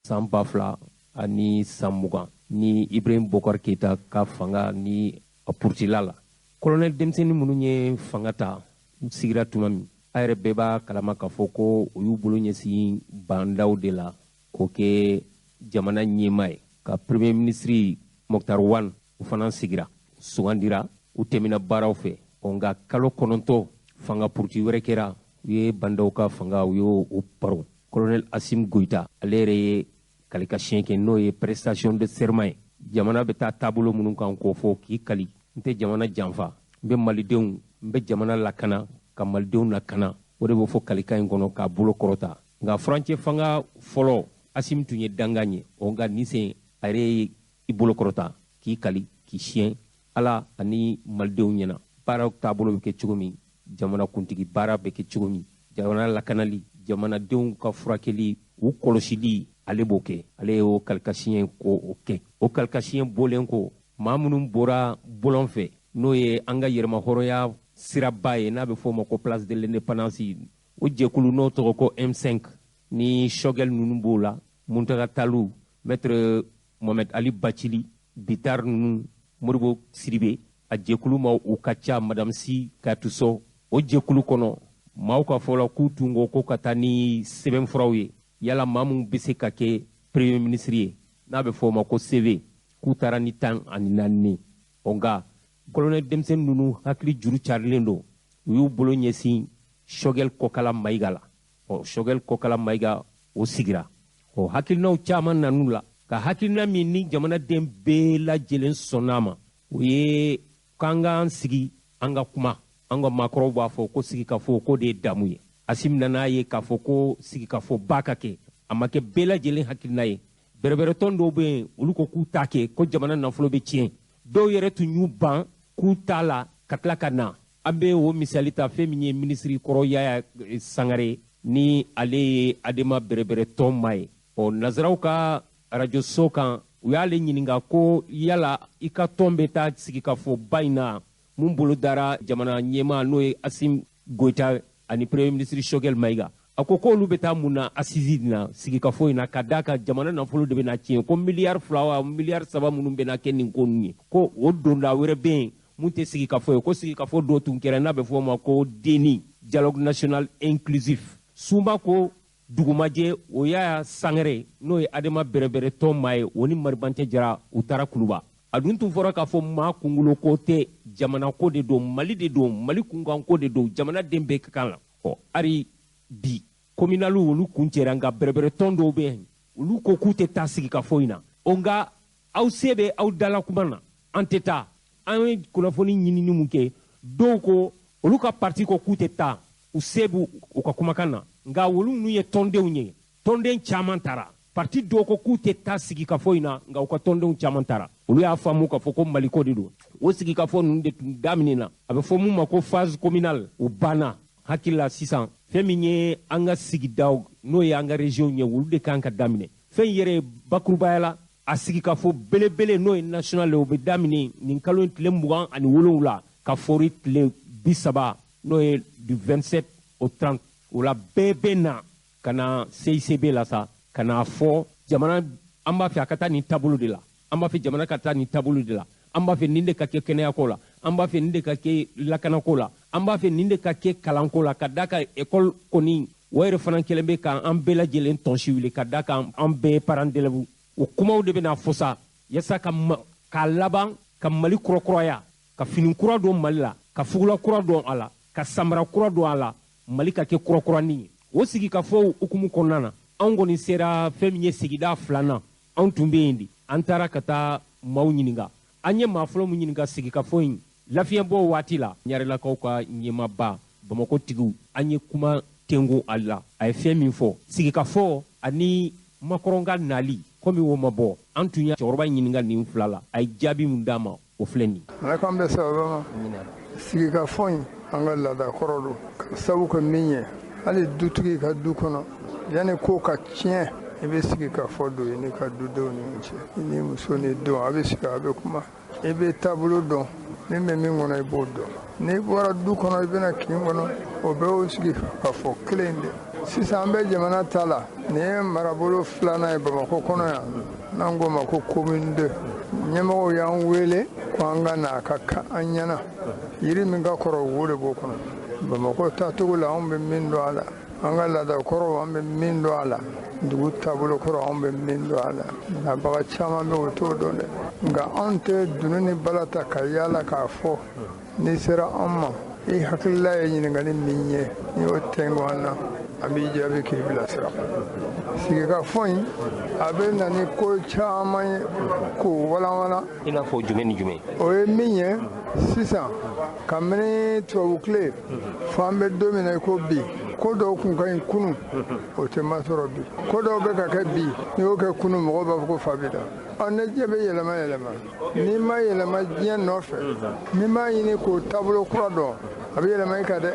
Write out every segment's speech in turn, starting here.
San 2020 ni Ibrahim Bokar Keita ka fanga ni a purutila la, colonel denmisɛnnin minnu ye fanga ta, u sigira tuma min, a yɛrɛ bɛɛ b'a kalama k'a fɔ ko u y'u bolo ɲɛsin Bah N'Daw de la k'o kɛ jamana ɲɛmaa ye, ka premier ministre Moctar Ouane, o fana sigira, sugandira, u tɛmɛna baaraw fɛ. Nka kalo 9, fanga puruti wɛrɛ kɛra. U ye Bah N'Daw ka fanga, u y'o baro. Colonel Assimi Goïta, ale yɛrɛ ye kalikasiyɛn kɛ, n'o ye prestation de serment ye. Jamana bɛ taa taabolo minnu kan k'o fɔ, k'i kali: n tɛ jamana janfa, n bɛ malidenw, n bɛ jamana lakana, ka malidenw lakana. O de bɛ fɔ kalikan in kɔnɔ, k'a bolo kɔrɔta. Nka furancɛ fanga fɔlɔ, Assimi tun ye dangan ye. O nka nin sen, a yɛrɛ ye i bolo kɔrɔta k'i kali, k'i siɲɛ Ala ani malidenw ɲɛna, baaraw taabolo bɛ kɛ cogo min, jamana kuntigi baara bɛ kɛ cogo min, jamana lakanali, jamanadenw ka furakɛli, u kɔlɔsili, ale b'o kɛ. Ale y'o kalikasiyɛn ko o kɛ. O kalikasiyɛn bɔlen ko, maa minnu bɔra bɔlɔn fɛ, n'o ye an ka yɛrɛmahɔrɔnya siraba ye, n'a bɛ fɔ o ma ko Place de l'Indépendance, o jɛkulu n'o tɔgɔ ko M5, ni Choguel ninnu b'o la, Mountaga Tall, Maître Mohamed Ali Bathily, Bitar ninnu, Modibo Sidibé, a jɛkulu ma u ka ca, Madame Sy Katuso. O jɛkulu kɔnɔ, maaw ka fɔ la k'u tun ko ko ka taa ni sɛbɛnfuraw ye, yala maa mun bɛ se ka kɛ premier ministre ye, n'a bɛ fɔ o ma ko CV, k'u taara ni 14. O nka colonel denmisɛnnin ninnu hakili juru carilen don, u y'u bolo ɲɛsin Choguel Kokalla Maïga la. Ɔ, Choguel Kokalla Maïga, o sigira. O hakilinaw caman nan'u la, ka hakilina min ni jamanaden bɛɛ lajɛlen sɔnn'a ma, o ye k'an k'an sigi, an ka kuma. An ka maakɔrɔw b'a fɔ ko sigikafo k'o de ye damu ye. Assimi nan'a ye k'a fɔ ko sigikafɔba ka kɛ. A ma kɛ bɛɛ lajɛlen hakilina ye. Bɛrɛbɛrɛtɔn dɔw bɛ yen, olu ko k'u t'a kɛ, ko jamana nafolo bɛ tiɲɛ. Dɔw yɛrɛ tun y'u ban k'u t'a la, ka tila ka na. An bɛ o misali ta, fɛn min ye minisiri kɔrɔ Yaya Sangare, ni ale ye Adema bɛrɛbɛrɛtɔn maa ye. Ɔ, nazaraw ka arajoso kan, u y'ale ɲininka ko yala i ka tɔn bɛ taa sigikafɔba in na mun bolo dara jamana ɲɛmaa, n'o ye Assimi Goïta ani premier ministre Choguel Maïga. A ko k'olu bɛ taa mun na assise na, sigikafɔ in na, ka d'a kan jamana nafolo de bɛna tiɲɛ, ko miliyari 2 wa miliyari 3 minnu bɛna kɛ nin ko ninnu ye, ko o donda wɛrɛ bɛ yen mun tɛ sigikafɔ ye, ko sigikafɔ dɔ tun kɛra n'a bɛ fɔ o ma ko DNI, dialogue national inclusif. Sunba ko dugumajɛ, o y'a Sangare, n'o ye Adema bɛrɛbɛrɛtɔn maa ye, o ni Maribantɛ Jara, u taara Kuluba. A dun tun fɔra k'a fɔ maa kunkolo ko tɛ, jamana ko de don, Mali de don, Mali kunkanko de don, jamanaden bɛɛ ka kan la. Ɔ, hali bi communales, olu kun cɛra, nka bɛrɛbɛrɛtɔn dɔw bɛ yen, olu ko k'u tɛ taa sigikafɔ in na. O nka aw se bɛ aw dala kuma na, an tɛ taa. An ye kunnafoni ɲinini mun kɛ, dɔw ko olu ka parti ko k'u tɛ taa, u se b'u u ka kumakan na. Nka olu ninnu ye tɔndenw ye, tɔnden caman taara. Parti dɔw ko k'u tɛ taa sigikafɔ in na, nka u ka tɔndenw caman taara. Olu y'a faamu k'a fɔ ko maliko de don. O sigikafɔ ninnu de tun daminɛna, a bɛ fɔ mun ma ko phase communale, o banna. Hakili la sisan, fɛn min ye an ka sigidaw, n'o ye an ka région ye, olu de kan ka daminɛ. Fɛn yɛrɛ bakurubaya la, a sigikafɔ belebele, n'o ye national ye, o bɛ daminɛ nin kalo in tile 27 ka fori tile 30, n'o ye du 27 au 30. O la, bɛɛ bɛ na ka na CICB la sa, ka n'a fɔ jamana, an b'a fɛ a ka taa nin taabolo de la, an b'a fɛ jamana ka taa nin taabolo de la, an b'a fɛ nin de ka kɛ kɛnɛyako la, an b'a fɛ nin de ka kɛ lakanako la, an b'a fɛ nin de ka kɛ kalanko la, ka d'a kan école kɔni, o yɛrɛ fana kɛlen bɛ k'an bɛɛ lajɛlen tɔnsi wuli, ka d'a kan an bɛɛ parents d'élèves. O kumaw de bɛna fɔ sa, yasa ka k'a laban ka Mali kurakuraya, ka fini kura don Mali la, ka fugula kura don a la, ka samara kura don a la, Mali ka kɛ kurakurani ye. O sigikafɔw hukumu kɔnɔna na, anw kɔni sera fɛn min ye sigida filanan, anw tun bɛ yen de. An taara ka taa maaw ɲininka. An ye maa fɔlɔ min ɲininka sigikafɔ in lafiyɛnbɔ waati la, Ɲarelakaw ka ɲɛmaaba, Bamakɔ tigiw, an ye kuma tengu a la. A ye fɛn min fɔ sigikafɔ ani Macron ka nali, komi o ma bɔ, an tun ye cɛkɔrɔba ɲininka nin fila la. A ye jaabi min d'a ma, o filɛ nin. Ala k'an bɛ sababa ma. Sigikafɔ in, an ka laada kɔrɔ don, ka sabu kɛ min ye, hali dutigi ka du kɔnɔ, yanni ko ka tiɲɛ, i bɛ sigi ka fɔ don i n'i ka dudenw ni ɲɔgɔn cɛ, i ni muso ni denw, a bɛ sigi, a bɛ kuma, i bɛ taabolo dɔn, min bɛ min kɔnɔ, i b'o dɔn. N'i bɔra du kɔnɔ, i bɛna kin kɔnɔ, o bɛɛ y'o sigi ka fɔ kelen de. Sisan an bɛ jamana ta la, nin ye marabolo filanan ye Bamakɔ kɔnɔ yan, n'an k'o ma ko commune 2. Ɲɛmɔgɔw y'an wele ko an ka na a ka kan an ɲɛna. Yiri min ka kɔrɔ, wo de b'o kɔnɔ. Bamakɔ taacogo la, anw bɛ min dɔn a la, an ka laada kɔrɔw, an bɛ min dɔn a la, dugu taabolo kɔrɔ, anw bɛ min dɔn a la, nabaga caman bɛ o t'o dɔn dɛ. Nka anw tɛ dunun ni bala ta ka yaala k'a fɔ. N'i sera an ma, i hakilila ye ɲininkali min ye, n'i y'o tɛnku an na, an b'i jaabi k'i bilasira. Sigikafɔ in, a bɛ na ni ko caman ye k'o walanwalan. I n'a fɔ jumɛn ni jumɛn? O ye min ye sisan, kabini tubabu tile fo an bɛ don min na i ko bi, ko dɔw kun ka ɲi kunun, o tɛ masɔrɔ bi. Ko dɔw bɛ ka kɛ bi, n'i y'o kɛ kunun, mɔgɔw b'a fɔ ko fa b'i la. Ɔ, ne diɲɛ bɛ yɛlɛma yɛlɛma, n'i ma yɛlɛma diɲɛ nɔfɛ, n'i m'a ɲini k'o taabolo kura dɔn, a bɛ yɛlɛma i kan dɛ.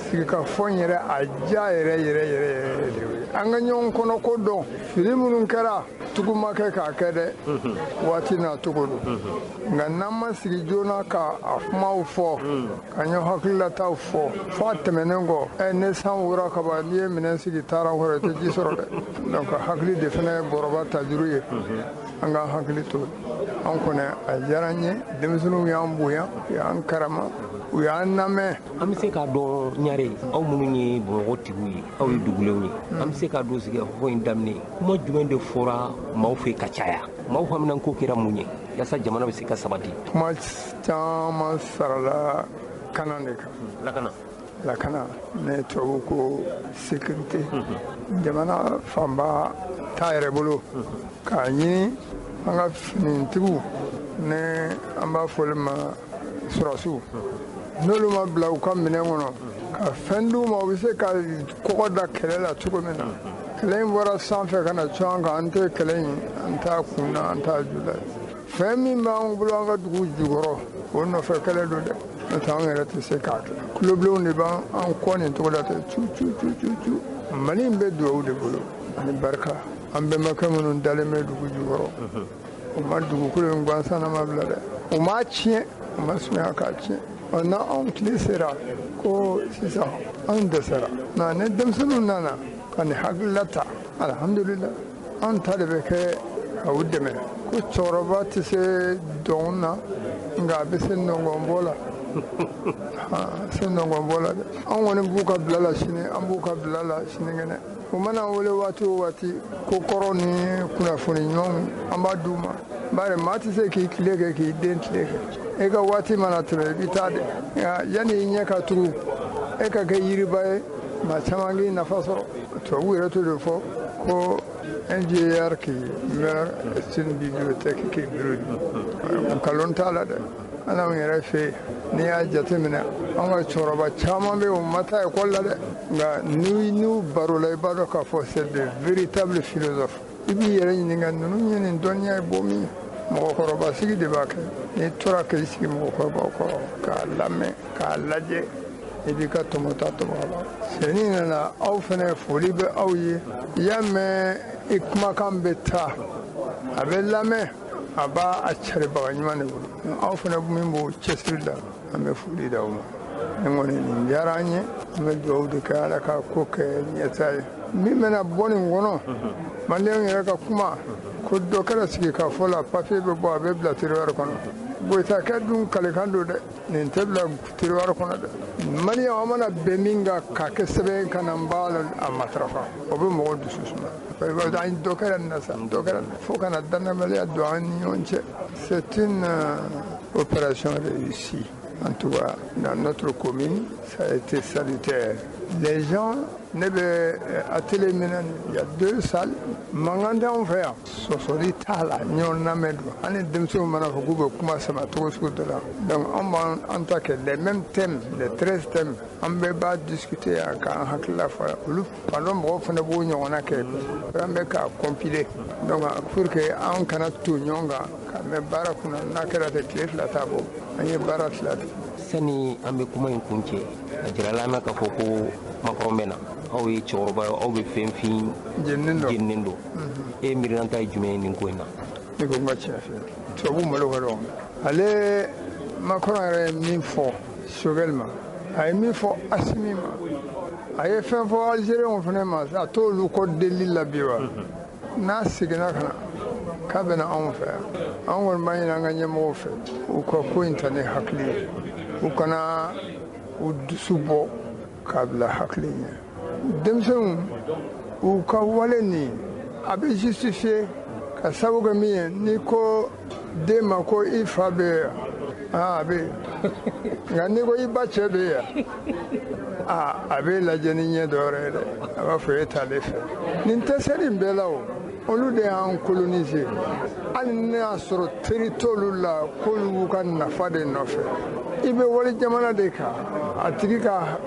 Sigikafɔ in yɛrɛ, a diya yɛrɛ yɛrɛ yɛrɛ yɛrɛ de ye an ka ɲɔgɔn kɔnɔ ko dɔn. Fili minnu kɛra, tugu ma kɛ k'a kɛ dɛ, waati n'a cogo don. Nka n'an ma sigi joona ka a kumaw fɔ, ka ɲɔgɔn hakililataw fɔ fo a tɛmɛnen kɔ, ɛ, ne san wora kaban, n'i ye minɛn sigi taara kɔrɔ, i tɛ ji sɔrɔ dɛ. Donc hakili de fana ye bɔrɔba tajuru ye, an k'an hakili to. An kɔni, a diyara n ye, denmisɛnninw y'an bonya, u y'an karama, u y'an lamɛn. An bɛ se k'a dɔn, Ɲare, aw minnu ye Bamakɔ tigiw ye, aw ye dugulenw ye, an bɛ se k'a dɔn sigikafɔ in daminɛ, kuma jumɛn de fɔra maaw fɛ ka caya? Maaw hamina ko kɛra mun ye yaasa jamana bɛ se ka sabati? Kuma caman sarala kana de kan. Lakana. Lakana, ne tubabu ko sécurité. Jamana fanba t'a yɛrɛ bolo, k'a ɲini an ka finitigiw, ni an b'a fɔ olu ma sɔrɔdasiw, n'olu ma bila u ka minɛn kɔnɔ ka fɛn d'u ma, u bɛ se ka kɔgɔ da kɛlɛ la cogo min na. Kɛlɛ in bɔra sanfɛ ka na cun an kan, an tɛ kɛlɛ in, an t'a kun na, an t'a ju la. Fɛn min b'an bolo an ka dugu jukɔrɔ, o nɔfɛ kɛlɛ don dɛ, n'o tɛ anw yɛrɛ tɛ se k'a kɛ. Kulobilenw de b'an kɔ nin cogo la ten, cu cu cu cu cu. Mali in bɛ duwawu de bolo ani barika. An bɛnbakɛ minnu dalen bɛ dugu jukɔrɔ, u ma dugukolo in gansan ma bila dɛ, u m'a tiɲɛ, u ma sunya k'a tiɲɛ. Ɔ, n'anw tile sera ko sisan anw dɛsɛra, nka ni denmisɛnninw nana ka nin hakilila ta, alhamdulillah, anw ta de bɛ kɛ ka u dɛmɛ. Ko cɛkɔrɔba tɛ se dɔn na, nka a bɛ se nɔngɔnbɔ la, se nɔngɔnbɔ la dɛ. Anw kɔni b'u ka bila la sini, an b'u ka bila la sinikɛnɛ. U mana wele waati o waati, ko kɔrɔ ni kunnafoni ɲumanw, an b'a d'u ma. Bari maa tɛ se k'i tile kɛ k'i den tile kɛ. E ka waati mana tɛmɛ, i bɛ taa de. Nka yanni i ɲɛ ka tugu, e ka kɛ yiriba ye, maa caman k'i nafa sɔrɔ. Tubabu yɛrɛ t'o de fɔ ko un vieillard qui meurt est une bibliothèque qui brûle. Nkalon t'a la dɛ. An anw yɛrɛ fɛ yen, n'i y'a jateminɛ, an ka cɛkɔrɔba caman bɛ yen, u ma taa ekɔli la dɛ, nka n'u barola, i b'a dɔn k'a fɔ c'est de véritables philosophes. I b'i yɛrɛ ɲininka, ninnu ye nin dɔnniya ye bɔ min? Mɔgɔkɔrɔba sigi de b'a kɛ. N'i tora k'i sigi mɔgɔkɔrɔbaw kɔrɔ k'a lamɛn, k'a lajɛ, i b'i ka tɔmɔta tɔmɔ a la. Sɛni nana, aw fana, foli bɛ aw ye. I y'a mɛn, i kumakan bɛ taa, a bɛ lamɛn, a b'a a caribaga ɲuman de bolo. Aw fana min b'o cɛsiri la, an bɛ foli d'aw ma. Nin kɔni, nin diyara an ye. An bɛ dugawu de kɛ, Ala ka ko kɛ ɲɛtaa ye. Min bɛna bɔ nin kɔnɔ, maliyɛnw yɛrɛ ka kuma ko dɔ kɛra sigikafɔ la, papiye bɛ bɔ, a bɛ bila tiroir kɔnɔ. Goyitakɛ dun kalekan don dɛ, nin tɛ bila tiroir kɔnɔ dɛ. Maliyɛnw, an mana bɛn min kan k'a kɛ sɛbɛn ka na, n b'a a matarafa, o bɛ mɔgɔw dusu suma. An dɔ kɛra nin na sa, dɔ kɛra nin fo kana danabaliya don an ni ɲɔgɔn cɛ. C'est une opération réussie. En tout cas, dans notre commune, ça a été salutaire. Les gens, ne bɛ atelier min na, il y a deux salles, mankan tɛ anw fɛ yan, sɔsɔli t'a la, ɲɔgɔn lamɛn don. Hali denmisɛnw mana fɔ k'u bɛ kuma sama cogo sugu dɔ la, donc anw b'an an ta kɛ les mêmes thèmes, les 13 thèmes, an bɛɛ b'a discuter yan k'an hakilila fɔ. Olu pendant mɔgɔw fana b'o ɲɔgɔnna kɛ, an bɛ k'a compiler, donc pour que an kana to ɲɔgɔn kan ka mɛn baara kunna. N'a kɛra ten, tile 2 t'a bɔ, an ye baara fila de. Sani an bɛ kuma in kun cɛ, a jirala an na k'a fɔ ko Macron bɛ na. Aw ye cɛkɔrɔba ye, aw bɛ fɛn fin jeninen don. Jeninen don. E miirina ye jumɛn ye nin ko in na? Ne ko n ka tiɲɛ fɛ, tubabu malo ka dɔgɔn. Ale Macron yɛrɛ ye min fɔ Choguel ma, a ye min fɔ Assimi ma. A ye fɛn fɔ Algériens fana ma, a t'olu kɔ deli la bi wa? N'a seginna ka na k'a bɛna anw fɛ yan, an kɔni b'a ɲini an ka ɲɛmɔgɔw fɛ, u ka ko in ta ni hakili ye, u kana u dusu bɔ k'a bila hakili ɲɛ. Denmisɛnw u ka wale nin a bɛ justifier ka sababu kɛ min ye, n'i ko den ma ko i fa bɛ yan, a bɛ yen, nka n'i ko i ba cɛ bɛ yan, a bɛ lajɛ ni ɲɛ dɔ wɛrɛ ye dɛ, a b'a fɔ e t'ale fɛ. Nin tɛ se nin bɛɛ la o, olu de y'an coloniser, hali ne y'a sɔrɔ teri t'olu la k'olu b'u ka nafa de nɔfɛ. I bɛ wali jamana de kan, a tigi ka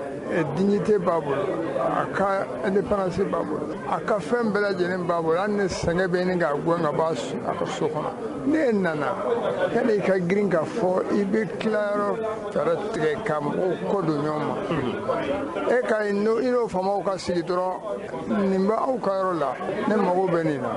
dignité b'a bolo, a ka indépendance b'a bolo, a ka fɛn bɛɛ lajɛlen b'a bolo, hali ni sɛgɛn bɛ ɲini k'a gɛn ka bɔ a ka so kɔnɔ. Ne nana yanni i ka girin k'a fɔ i bɛ tilayɔrɔ fɛɛrɛ tigɛ ka mɔgɔw kɔ don ɲɔgɔn ma, e ka i n'o faamaw ka sigi dɔrɔn, nin bɛ aw ka yɔrɔ la, ne mago bɛ nin na,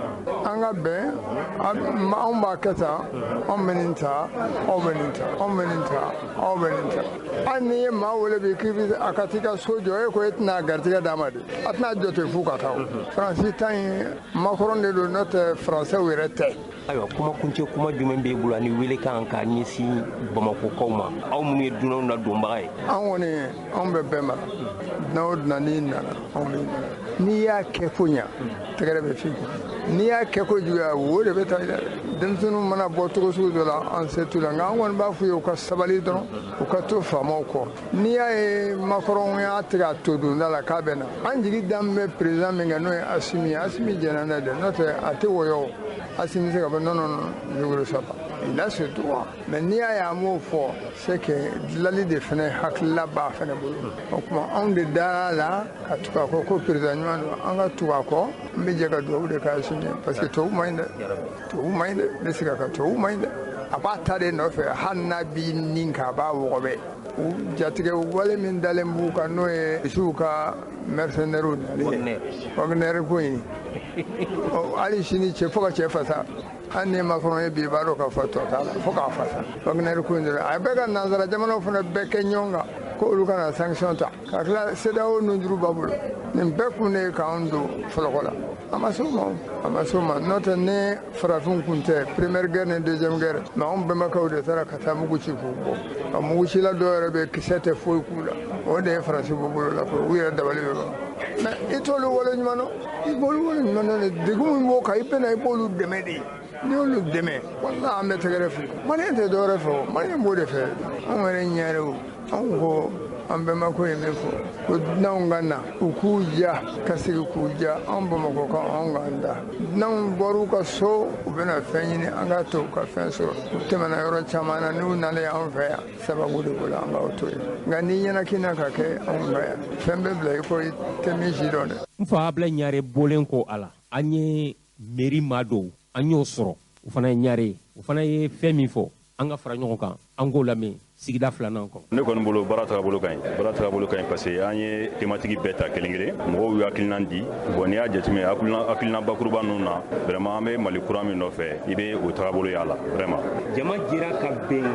an ka bɛn, anw b'a kɛ tan, anw bɛ nin ta, aw bɛ nin ta, anw bɛ nin ta, aw bɛ nin ta. Hali n'i ye maa wele bi k'i bɛ a ka t'i ka so jɔ, e ko e tɛna garijɛgɛ d'a ma de, a tɛna jɔ ten f'u ka taa o. Faransi ta in Macron de don, n'o tɛ Faransɛw yɛrɛ tɛ. Ayiwa, kuma kuncɛ kuma jumɛn b'e bolo ani welekan k'a ɲɛsin Bamakɔkaw ma, aw minnu ye dunanw na donbaga ye? An kɔni anw bɛ bɛɛ mara, dunan o dunan n'i nana anw b'i mara. N'i y'a kɛ ko ɲa, tɛgɛrɛ bɛ f'i kun, n'i y'a kɛ ko juguya, wo de bɛ taa i la dɛ. Denmisɛnninw mana bɔ cogo sugu dɔ la, an se t'u la, nka an kɔni b'a f'u ye u ka sabali dɔrɔn, u ka to faamaw kɔ. N'i y'a ye Macron y'a tigɛ a to donda la k'a bɛ na, an jigi dan bɛ président min kan n'o ye Assimi ye, Assimi jɛnna n'a ye dɛ, n'o tɛ a tɛ wɔyɔ o. Assimi se ka fɔ non non non, je ne reçois pas. Il a ce droit. Mais n'i y'a ye a m'o fɔ, c'est que dilali de fana hakilila b'a fana bolo. O tuma anw de dara la ka tugu a kɔ ko président ɲuman don, an ka tugu a kɔ, n bɛ jɛ ka dugawu de k'a Assimi ye, parce que tubabu man ɲi dɛ, tubabu man ɲi dɛ, n bɛ segin a kan, tubabu man ɲi dɛ. A b'a ta de nɔfɛ, hali n'a b'i nin kan, a b'a wɔgɔbɛ. U jatigɛ wale min dalen b'u kan, n'o ye Rusiw ka mercenaires nalen ye, Wagner ko in, hali sini cɛ fo ka cɛ fasa. Hali ni Macron ye bi, i b'a dɔn k'a fɔ tɔ t'a la, fo k'a fasa. Wagner ko in dɔrɔn, a bɛ ka nansara jamanaw fana bɛɛ kɛ ɲɔgɔn kan ko olu kana sanction ta, ka tila CEDEAO nujuru b'a bolo. Nin bɛɛ kun de ye k'anw don fɔlɔkɔ la. A ma s'o ma, a ma s'o ma, n'o tɛ ni farafin kun tɛ première guerre ni deuxième guerre, mais anw bɛnbakɛw de taara ka taa mugu ci k'u bɔ, ka mugucila dɔw yɛrɛ bɛ kisɛ tɛ foyi k'u la, o de ye Faransi bɔ bolo la, u yɛrɛ dabali bɛ ban. Mais i t'olu wale ɲuman dɔn, i b'olu wale ɲuman dɔn de, degun min b'o kan, i bɛna i b'olu dɛmɛ de. N'i y'olu dɛmɛ, walahi an bɛ tɛgɛrɛ fili. Maliyɛn tɛ dɔwɛrɛ fɛ o, maliyɛn b'o de fɛ. Anw yɛrɛ ɲɛrɛw, anw ko an bɛnbakɛw ye min fɔ, ko dunanw ka na u k'u ja ka segin k'u ja, anw Bamakɔkaw anw k'an da. Dunanw bɔr'u ka so, u bɛna fɛn ɲini, an ka to u ka fɛn sɔrɔ. U tɛmɛna yɔrɔ caman na, n'u nalen anw fɛ yan, sababu de bolo an k'aw to yen. Nka n'i ɲɛna k'i na ka kɛ anw ka yan, fɛn bɛ bila i kɔ, i tɛ min si dɔn dɛ. N fa Ablaye Ɲare bɔlen kɔ a la, an ye mairie maa dɔw, an y'o sɔrɔ, o fana ye Ɲare ye, o fana ye fɛn min fɔ, an ka fara ɲɔgɔn kan, an k'o lamɛn sigida filanan kɔnɔ. Ne kɔni bolo baara tagabolo ka ɲi, baara tagabolo ka ɲi parce que an ye thématique bɛɛ ta kelen kelen, mɔgɔw y'u hakilina di. Bon, n'i y'a jateminɛ hakilina bakuruba ninnu na, vraiment an bɛ Mali kura min nɔfɛ, i bɛ o tagabolo y'a la vraiment. Jama jira ka bɛn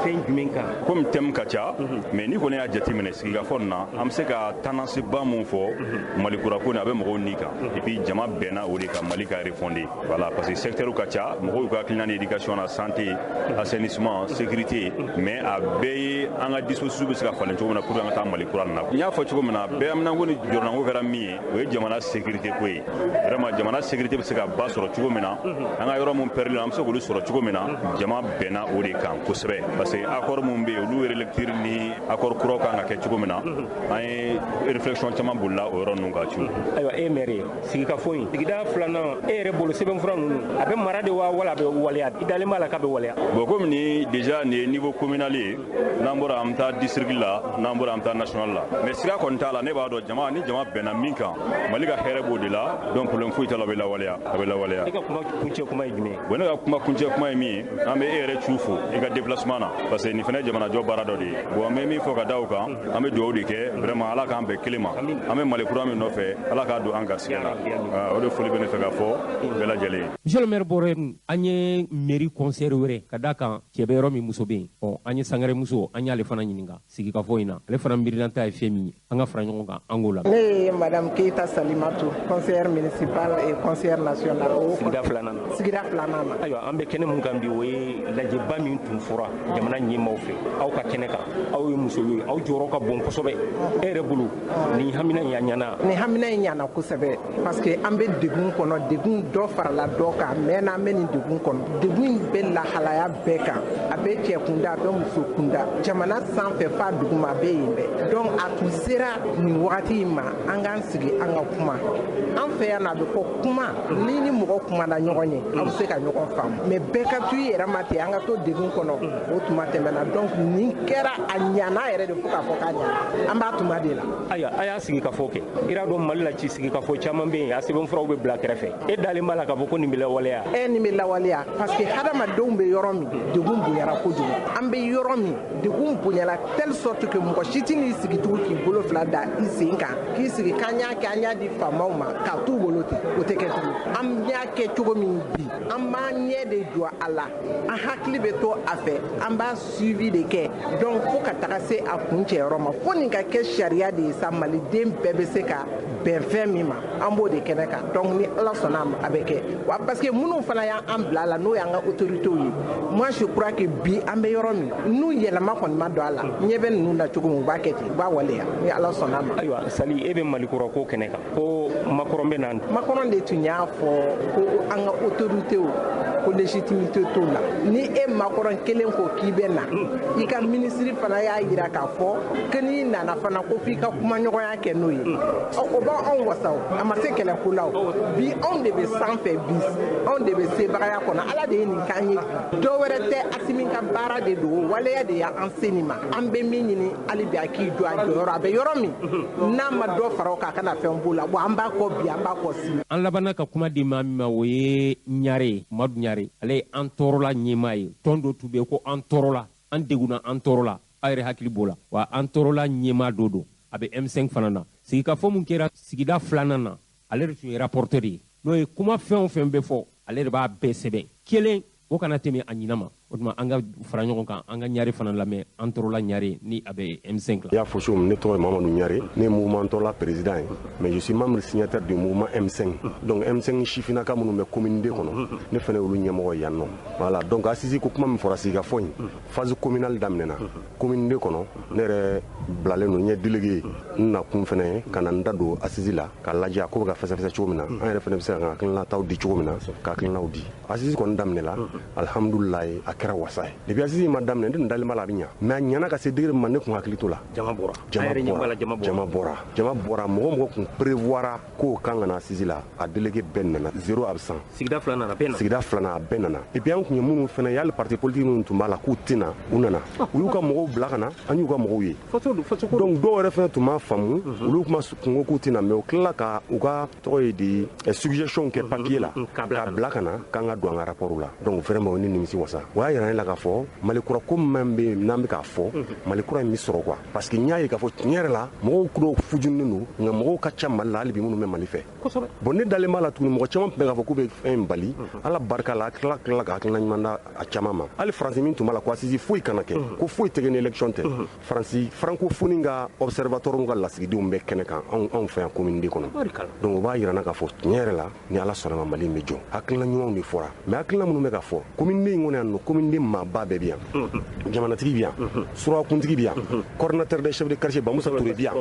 fɛn jumɛn kan? Komi thème ka ca, mais n'i kɔni y'a jateminɛ sigikafɔ nin na, an bɛ se ka tendance ba mun fɔ Mali kura ko nin, a bɛ mɔgɔw ni kan, et puis jama bɛnna o de kan, Mali ka refonder. Voilà, parce que secteur ka ca, mɔgɔw y'u ka hakilina di éducation na, santé, assainissement, sécurité, mais a bɛɛ ye an ka dispositif bɛ se ka falen cogo min na pour que an ka taa Mali kura nin na. N y'a fɔ cogo min na, bɛɛ haminanko ni jɔrɔnanko kɛra min ye, o ye jamana sécurité ko ye. Vraiment jamana sécurité bɛ se ka ba sɔrɔ cogo min na, an ka yɔrɔ mun pɛrɛlen an bɛ se k'olu sɔrɔ cogo min na, jama bɛnna o de kan kosɛbɛ. Parce que accord mun bɛ yen, olu relecture ni accord kuraw kan ka kɛ cogo min na, an ye réflexion caman bolila o yɔrɔ ninnu kan cu. Ayiwa, e maire ye sigikafɔ in sigida filanan, e yɛrɛ bolo sɛbɛnfura ninnu, a bɛ mara de wa wala a bɛ waleya? I dalen b'a la k'a bɛ waleya? Bon, komi ni déjà nin ye niveau communal ye, n'an bɔra an bɛ taa district la, n'an bɔra an bɛ taa national la, mais siga kɔni t'a la, ne b'a dɔn jama ni jama bɛnna min kan, Mali ka hɛrɛ b'o de la, donc problème foyi t'a la, a bɛ lawaleya, a bɛ lawaleya. E ka kuma kuncɛ kuma ye jumɛn ye? Bon, ne ka kuma kuncɛ kuma ye min ye, an bɛ e yɛrɛ cu fo i ka déplacement na, parce que nin fana ye jamanajɔ baara dɔ de ye. Bon, an bɛ min fɔ ka da o kan, an bɛ dugawu de kɛ vraiment Ala k'an bɛn kelen ma, an bɛ Mali kura min nɔfɛ, Ala k'a don an garisɛgɛ la. O de foli bɛ ne fɛ ka fɔ bɛɛ lajɛlen ye. Monsieur le maire bɔra, an ye mairie conseiller wɛrɛ ka d'a kan cɛ bɛ yɔrɔ min, muso bɛ yen. Ɔ, an ye Sangare muso, an y'ale fana ɲininka sigikafɔ in na, ale fana miirinata ye fɛn min ye, an ka fara ɲɔgɔn kan, an k'o lamɛn. Ne ye madame Keita Salimatu, conseillère municipale et conseillère nationale. Sigida filanan na. Sigida filanan na. Ayiwa, an bɛ kɛnɛ mun kan bi, o ye lajɛba min tun fɔra jamana ɲɛmaaw fɛ aw ka kɛnɛ kan. Aw ye muso ye, aw jɔyɔrɔ ka bon kosɛbɛ. E yɛrɛ bolo, nin hamina in a ɲɛna? Nin hamina in ɲɛna kosɛbɛ, parce que an bɛ degun kɔnɔ, degun dɔ farala dɔ kan, mɛ n'an bɛ nin degun kɔnɔ, degun in bɛ lahalaya bɛɛ kan, a bɛ cɛ kunda, a bɛ muso kunda, jamana sanfɛ f'a duguma, a bɛ yen bɛɛ. Donc a tun sera nin wagati in ma, an k'an sigi, an ka kuma. An fɛ yan, a bɛ fɔ kuma ni mɔgɔ kumana ɲɔgɔn ye, an bɛ se ka ɲɔgɔn faamu, mais bɛɛ ka to i yɛrɛ ma ten, an ka to degun kɔnɔ, o tuma tɛmɛna. Donc nin kɛra, a ɲana yɛrɛ de, fo k'a fɔ k'a ɲana, an b'a tuma de la. Ayiwa, a y'a sigi ka fɔ kɛ, i y'a dɔn Mali la ci sigikafɔ caman bɛ yen, a sɛbɛnfuraw bɛ bila kɛrɛfɛ. E dalen b'a la k'a fɔ ko nin bɛ lawaleya? Nin bɛ lawaleya, parce que hadamadenw bɛ yɔrɔ min, degun bonyara kojugu. An bɛ yɔrɔ min, degun bonyara telle sorte que mɔgɔ si tɛ n'i sigi tugun k'i bolo fila da i sen kan k'i sigi k'an y'a kɛ, an y'a di faamaw ma k'a t'u bolo ten, o tɛ kɛ tugun. An y'a kɛ cogo min bi, an b'an ɲɛ de jɔ a la, an hakili bɛ to a fɛ, an b'a suivi de kɛ, donc fo ka taga se a kuncɛyɔrɔ ma, fo nin ka kɛ sariya de ye sa, maliden bɛɛ bɛ se ka bɛn fɛn min ma, an b'o de kɛnɛ kan. Donc ni Ala sɔnna a ma, a bɛ kɛ wa, parce que minnu fana y'an bila a la, n'o y'an ka autorités ye, moi je crois que bi an bɛ yɔrɔ min, n'u yɛlɛma kɔni ma don a la, ɲɛ bɛ ninnu na cogo min, u b'a kɛ ten, u b'a waleya ni Ala sɔnna a ma. Ayiwa Sali, e bɛ Malikura ko kɛnɛ kan, ko Macron bɛ na. Macron de tun y'a fɔ ko an ka autorités, ko légitimité t'o la. Ni e Macron kelen ko k'i bɛ na, i ka minisiri fana y'a yira k'a fɔ ko n'i nana fana, ko f'i ka kumaɲɔgɔnya kɛ n'o ye, o b'anw wasa. O a ma se kɛlɛko la. O bi, anw de bɛ sanfɛ bi, anw de bɛ sebagaya kɔnɔ. Ala de ye nin k'an ye bi, dɔ wɛrɛ tɛ, Asimi ka baara de don, waleya de y'an se nin ma. An bɛ min ɲini hali bi, a k'i jɔ a jɔyɔrɔ, a bɛ yɔrɔ min, n'a ma dɔ fara o kan, a kana fɛn b'o la. Wa an b'a kɔ bi, an b'a kɔ sini. An labanna ka kuma di maa min ma, o ye Ɲare Madu Ɲare, ale ye an tɔɔrɔla ɲɛmaa ye. Tɔn dɔ tun bɛ yen ko an tɔɔrɔla, an degunna, an tɔɔrɔla, aw yɛrɛ hakili b'o la wa. An tɔɔrɔla ɲɛmaa dɔ don, a bɛ M5 fana na. Sigikafɔ mun kɛra sigida filanan na, ale de tun ye rapporteur ye, n'o ye kuma fɛn o fɛn bɛ fɔ, ale de b'a bɛɛ sɛbɛn, kelen o kana tɛmɛ a ɲina ma. O tuma an ka fara ɲɔgɔn kan, an ka Ɲare fana lamɛn, an tɔɔrɔla Ɲare, ni a bɛ M5 la. I y'a fɔ cogo min, ne tɔgɔ ye Mamadu Ɲare, ne ye mouvement tɔla président ye, mais je suis membre signataire du mouvement M5. Donc M5 sifinnaka minnu bɛ commune D kɔnɔ, ne fana y'olu ɲɛmɔgɔ ye yan nɔ. Voilà, donc assise ko kuma min fɔra, sigikafɔ in phase communale daminɛna commune D kɔnɔ, ne yɛrɛ bilalen don, n ye délégué ye. N nakun fana ye ka na n da don assise la, k'a lajɛ a ko bɛ ka fɛsɛfɛsɛ cogo min na, an yɛrɛ fana bɛ se ka hakilinataw di cogo min na, ka hakilinaw di. Assise kɔni daminɛla, alhamdulilayi, a kɛra wasa ye. Depuis assise ma daminɛ, ne tun dalen b'a la a bɛ ɲa, mais a ɲana ka se degré min ma, ne tun hakili t'o la. Jama bɔra. Jama bɔra, jama bɔra, jama bɔra. Mɔgɔ mɔgɔ tun prévoira k'o kan ka na assise la, a délégué bɛɛ nana, zéro absent. Sigida filanan, a bɛɛ nana. Sigida filanan, a bɛɛ nana. Et puis an tun ye minnu fana ye, hali parti politique minnu tun b'a la k'u tɛ na, u nana, u y'u ka mɔgɔw bila ka na, an y'u ka mɔgɔw ye. Donc dɔw yɛrɛ fana tun m'a faamu, olu kuma kun ko k'u tɛ na, mais u tilala ka u ka tɔgɔ ye di, suggestion kɛ papier la k'a bila ka na, k'an ka don an ka rapport la. Donc vraiment, o ni nimisi wasa. O y'a yira ne la k'a fɔ Mali kura ko min bɛ yen, n'an bɛ k'a fɔ Mali kura in bɛ sɔrɔ quoi, parce que n y'a ye k'a fɔ tiɲɛ yɛrɛ la, mɔgɔw kulo fujunen don, nka mɔgɔw ka ca Mali la hali bi minnu bɛ Mali fɛ. Bon, ne dalen b'a la tuguni, mɔgɔ caman tun bɛ k'a fɔ k'u bɛ fɛn in bali, Ala barika la, a tila ka hakilina ɲuman da a caman ma. Hali Faransi min tun b'a la ko assise foyi kana kɛ, ko foyi tɛ kɛ ni élection tɛ, Faransi francophonie ka observatoire ka lasigidenw bɛ kɛnɛ kan anw fɛ yan commune D kɔnɔ. Donc o b'a yira n na k'a fɔ tiɲɛ yɛrɛ la, ni Ala sɔnna ma, Mali in bɛ jɔ. Hakilina ɲumanw de fɔra, mais hakilina minnu bɛ ka fɔ commune D in kɔnɔ yan nɔ, commune D maaba bɛɛ bɛ yan, jamanatigi bɛ yan, surakuntigi bɛ yan, coordinateur des chefs de quartier Bamusa Touré bɛ yan,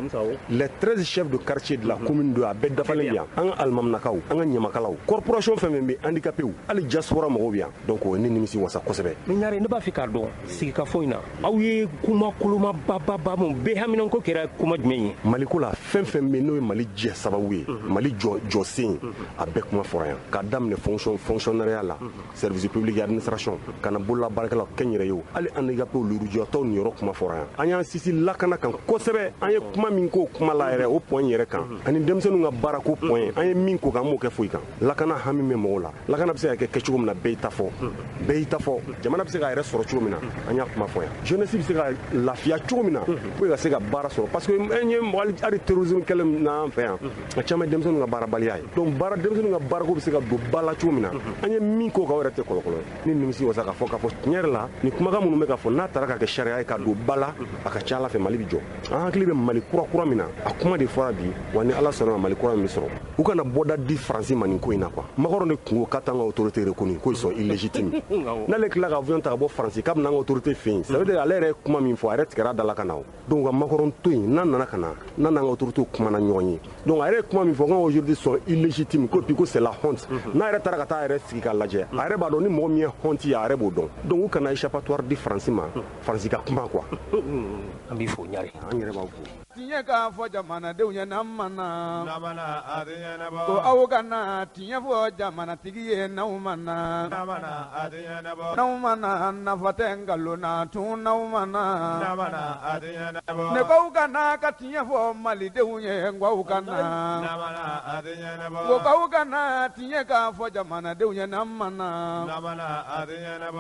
les 13 chefs de quartier de la commune 2, a bɛɛ dafalen bɛ yan, an ka alimaminakaw, an ka ɲamakalaw, corporation fɛn fɛn bɛ, handicapés, hali diaspora mɔgɔw bɛ yan. Donc o ye ne nimisi wasa kosɛbɛ. Mais Ɲare, ne b'a fɛ k'a dɔn, sigikafɔ in na, aw ye kuma koloma bababa mun bɛɛ haminanko kɛra kuma jumɛn ye? Maliko la, fɛn fɛn bɛ n'o ye Mali jɛ sababu ye, Mali jɔ jɔsen, a bɛɛ kuma fɔra yan, k'a daminɛ fonction fonctionnariat la, service public et administration, ka na bolola baarakɛlaw, kɛnyɛrɛye, hali handicapés, lujuratɔw niyɔrɔ kuma fɔra yan. An y'an sisi lakana kan kosɛbɛ. An ye kuma min k'o kuma la yɛrɛ, o point yɛrɛ kan, ani denmisɛnninw ka baarako point, an ye min ko kan, an m'o kɛ foyi kan. Lakana hami bɛ mɔgɔw la, lakana bɛ se ka kɛ kɛcogo min na, bɛɛ y'i ta fɔ, bɛɛ y'i ta fɔ. Jamana bɛ se k'a yɛrɛ sɔrɔ cogo min na, an y'a kuma fɔ yan. Jeunesse bɛ se ka lafiya cogo min na pour ka se ka baara sɔrɔ, parce que an ye mɔgɔ hali terrorisme kɛlɛ n'an fɛ yan, a caman ye denmisɛnninw ka baarabaliya ye. Donc baara, denmisɛnninw ka baarako bɛ se ka don ba la cogo min na, an ye min k'o kan, o yɛrɛ tɛ kɔlɔkɔlɔ ye. Ni nimisi wasa k'a fɔ. k'a fɔ tiɲɛ yɛrɛ la nin kumakan minnu bɛ ka fɔ n'a taara ka kɛ sariya ye ka don ba la, a ka ca Ala fɛ Mali bɛ jɔ. An hakili bɛ Mali kura kura min na, a kuma de fɔra bi, wa ni Ala sɔnna ma Mali kura min bɛ sɔrɔ. U kana bɔda di Faransi ma nin ko in na quoi. Macron de kun ko k'a t'an ka autorité reconnue, ko ils sont illégitimes. N'ale tila ka avion ta ka bɔ Faransi k'a bɛna an ka autorité fɛ yen, ça veut dire ale yɛrɛ ye kuma min fɔ, a yɛrɛ tigɛra da la ka na o. Donc ka Macron to yen, n'a nana ka na, n'a n'an ka autorité kumana ɲɔgɔn ye. Donc a yɛrɛ ye kuma min fɔ ko aujourd'hui sont illégitimes, ko puis ko c'est la honte. N'a yɛrɛ taara ka taa a yɛrɛ sigi k'a lajɛ, a yɛrɛ b'a dɔn ni mɔgɔ min ye honte ye, a yɛrɛ b'o dɔn. Donc u kana échappatoire di Faransi ma, Faransi ka kuma quoi. An b'i fo Ɲare. An yɛrɛ b'aw fo. Tiɲɛ k'a fɔ jamanadenw ye n'an ma na, ko aw kana tiɲɛ fɔ jamanatigi ye n'aw ma na, n'aw ma na nafa tɛ nkalon na tun n'aw ma na, ne k'aw kana ka tiɲɛ fɔ malidenw ye k'aw kana, ko k'aw kana tiɲɛ k'a fɔ jamanadenw ye n'an ma na,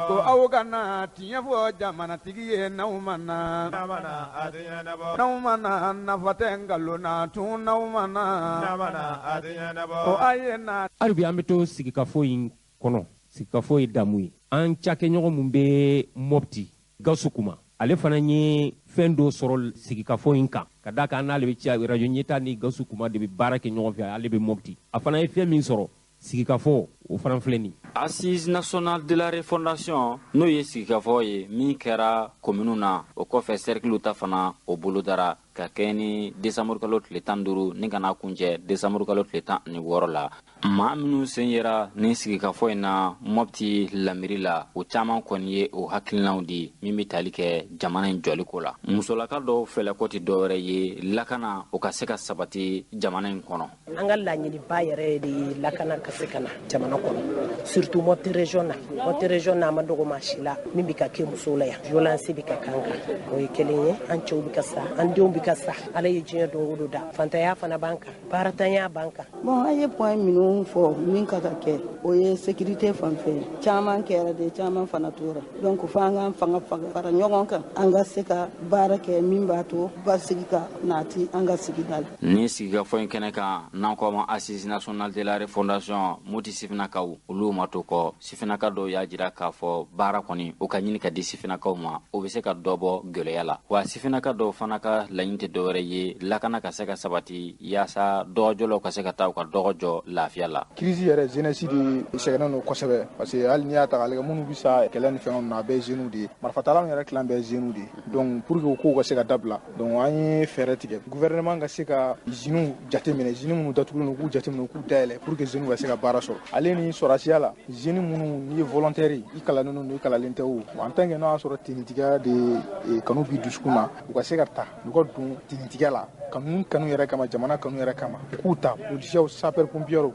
ko aw kana tiɲɛ fɔ jamanatigi ye n'aw ma na, n'aw ma na nafa tɛ nkalon na tun n'aw ma na, ko a ye na. Hali bi an bɛ to sigikafo in kɔnɔ, sigikafo ye damu ye. An cakɛɲɔgɔn mun bɛ Mopti, Gawusu Kuma, ale fana ye fɛn dɔ sɔrɔ sigikafo in kan, ka d'a kan n'ale bɛ ci radio ɲɛta ni Gawusu Kuma de bɛ baara kɛ ɲɔgɔn fɛ, ale bɛ Mopti. A fana ye fɛn min sɔrɔ sigikafo, o fana filɛ nin. Assise nationale de la refondation, n'o ye sigikafɔ ye min kɛra kominiw na, o kɔfɛ cercle ta fana o bolodara ka kɛ ni décembre kalo tile 15 ni kana kuncɛ décembre kalo tile 16 la. Maa minnu sen yera nin sigikafɔ in na Mopti lamiri la, o caman kɔni ye o hakilinaw di min bɛ tali kɛ jamana in jɔliko la. Musolaka dɔw fɛlɛko tɛ dɔwɛrɛ ye lakana o ka se ka sabati jamana in kɔnɔ. An ka laɲiniba yɛrɛ de ye lakana ka se ka na jamana kɔnɔ, surtout Mopti région na. Mopti région na a ma dɔgɔ maa si la min bɛ ka kɛ musow la yan, violence bɛ ka k'an kan, o ye kelen ye. An cɛw bɛ ka sa, an denw bɛ ka sa, Ala ye diɲɛ don o don da, fantanya fana b'an kan, baaratanya b'an kan. Bon, an ye point minnu fɔ min ka ka kɛ, o ye sécurité fan fɛ, caman kɛra de, caman fana tora. Donc fo an k'an fanga fara ɲɔgɔn kan, an ka se ka baara kɛ min b'a to basigi ka nati an ka sigida la. Ni sigikafɔ in kɛnɛ kan, n'an ko a ma Assise nationale de la refondation, Mopti sifinnakaw olu ma to kɔ. Sifinnaka dɔw y'a jira k'a fɔ baara kɔni o ka ɲini ka di sifinnakaw ma, o bɛ se ka dɔ bɔ gɛlɛya la. Wa sifinnaka dɔw fana ka laɲini tɛ dɔwɛrɛ ye lakana ka se ka sabati yaasa dɔgɔjɔlaw ka se ka taa u ka dɔgɔ jɔ lafiya la. Crise yɛrɛ jeunesse de sɛgɛnnen don kosɛbɛ, parce que hali n'i y'a ta k'a lajɛ minnu bɛ sa kɛlɛ ni fɛnw na, a bɛɛ ye jeunes de ye, marifatalaw yɛrɛ tilan bɛɛ ye jeunes de ye. Donc pour que o kow ka se ka dabila, donc an ye fɛɛrɛ tigɛ gouvernement ka se ka usines jateminɛ, usines minnu datugulen don k'u jateminɛ k'u dayɛlɛ pour que jeunes ka se ka baara sɔrɔ. Ale ni sɔrɔsiya la, jeunes minnu n'i ye volontaire ye, i kalannen don i kalalen tɛ o, en tant que n'a y'a sɔrɔ tenitigiya de kanu b'i dusukun na, u ka se ka ta u ka don tenitigiya la kanu yɛrɛ kama, jamana kanu yɛrɛ kama, u k'u ta policiers, sapeurs pompiers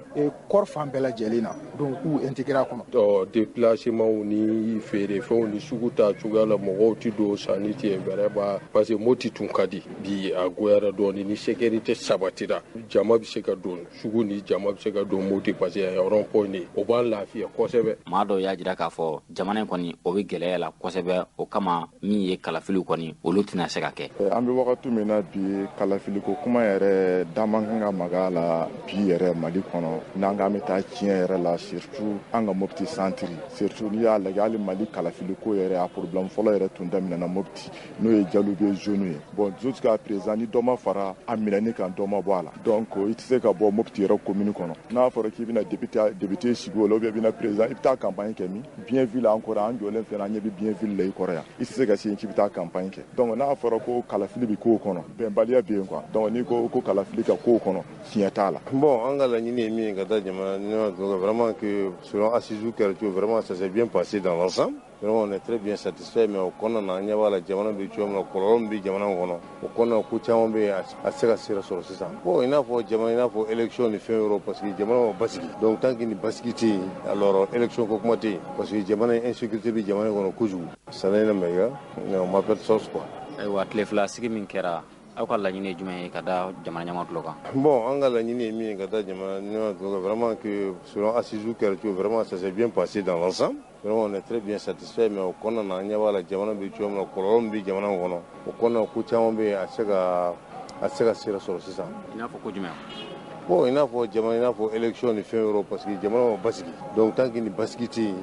corps fan bɛɛ lajɛlen na, donc k'u intégrer a kɔnɔ. Déplacement ni feerefɛnw ni sugu ta cogoya la, mɔgɔw ti don sanni ten vraiment, parce que Mopti tun ka di bi, a goyara dɔɔni. Ni sécurité sabatira, jama bɛ se ka don sugu ni jama bɛ se ka don Mopti, parce que rond point de o b'an lafiya kosɛbɛ. Maa dɔw y'a jira k'a fɔ jamana in kɔni o bɛ gɛlɛya la kosɛbɛ, o kama min ye kalafiliw kɔni olu tɛna se ka kɛ. An bɛ wagati min na bi, kalafiliko kuma yɛrɛ da man kan ka maga a la bi yɛrɛ Mali kɔnɔ, n'an k'an bɛ taa tiɲɛ yɛrɛ la, surtout an ka Mopti centre, surtout n'i y'a lajɛ hali Mali kalafiliko yɛrɛ a problème fɔlɔ yɛrɛ tun daminɛna Mopti, n'o ye Jalube zone ye. Bon, jusqu'à présent ni dɔ ma fara a minɛni kan, dɔ ma bɔ a la. Donc i tɛ se ka bɔ Mopti yɛrɛ commune kɔnɔ, n'a fɔra k'i bɛna député sigi o la, ou bien i bɛna président, i bɛ taa campagne kɛ min Bienville encore, an jɔlen filɛ, an ɲɛ bɛ Bienville la i kɔrɔ yan, i tɛ se ka se yen k'i bɛ taa campagne kɛ. Donc n'a fɔra ko kalafili bɛ k'o kɔnɔ, bɛnbaliya bɛ yen quoi. Donc n'i ko ko kalafili ka k'o kɔnɔ, tiɲɛ t'a la. Bon, an ka laɲini ye min ye ka taa jamana ɲɛmaa, vraiment que selon assise kɛra cogo, vraiment ça s'est bien passé dans l'ensemble. Vraiment on est très bien satisfait, mais o kɔnɔna na an ɲɛ b'a la jamana bɛ cogo min na, kɔlɔlɔ min bɛ jamana kɔnɔ, o kɔnɔna ko caman bɛ yen a tɛ se ka sira sɔrɔ sisan. Bon, i n'a fɔ jamana, i n'a fɔ élection ni fɛn yɔrɔ, parce que jamana ma basigi. Donc tant que ni basigi tɛ yen, alors élection ko kuma tɛ yen, parce que jamana insécurité bɛ jamana kɔnɔ kojugu. Sanayɛlɛ Mayiga, on m'appelle Sos quoi. Ayiwa, tile fila sigi min kɛra, aw ka laɲini ye jumɛn ye ka da jamana ɲɛmaa tulo kan? Bon, an ka laɲini ye min ye ka da jamana ɲɛmaa tulo kan, vraiment que selon assise kɛra cogo, vraiment ça s'est bien passé dans l'ensemble. Vraiment on est très bien satisfait, mais o kɔnɔna na an ɲɛ b'a la jamana bɛ cogo min na, kɔlɔlɔ min bɛ jamana kɔnɔ, o kɔnɔna ko caman bɛ yen a tɛ se ka sira sɔrɔ sisan. I n'a fɔ ko jumɛn? Bon, i n'a fɔ jamana, i n'a fɔ élection ni fɛn yɔrɔ, parce que jamana ma basigi. Donc tant que ni basigi tɛ yen,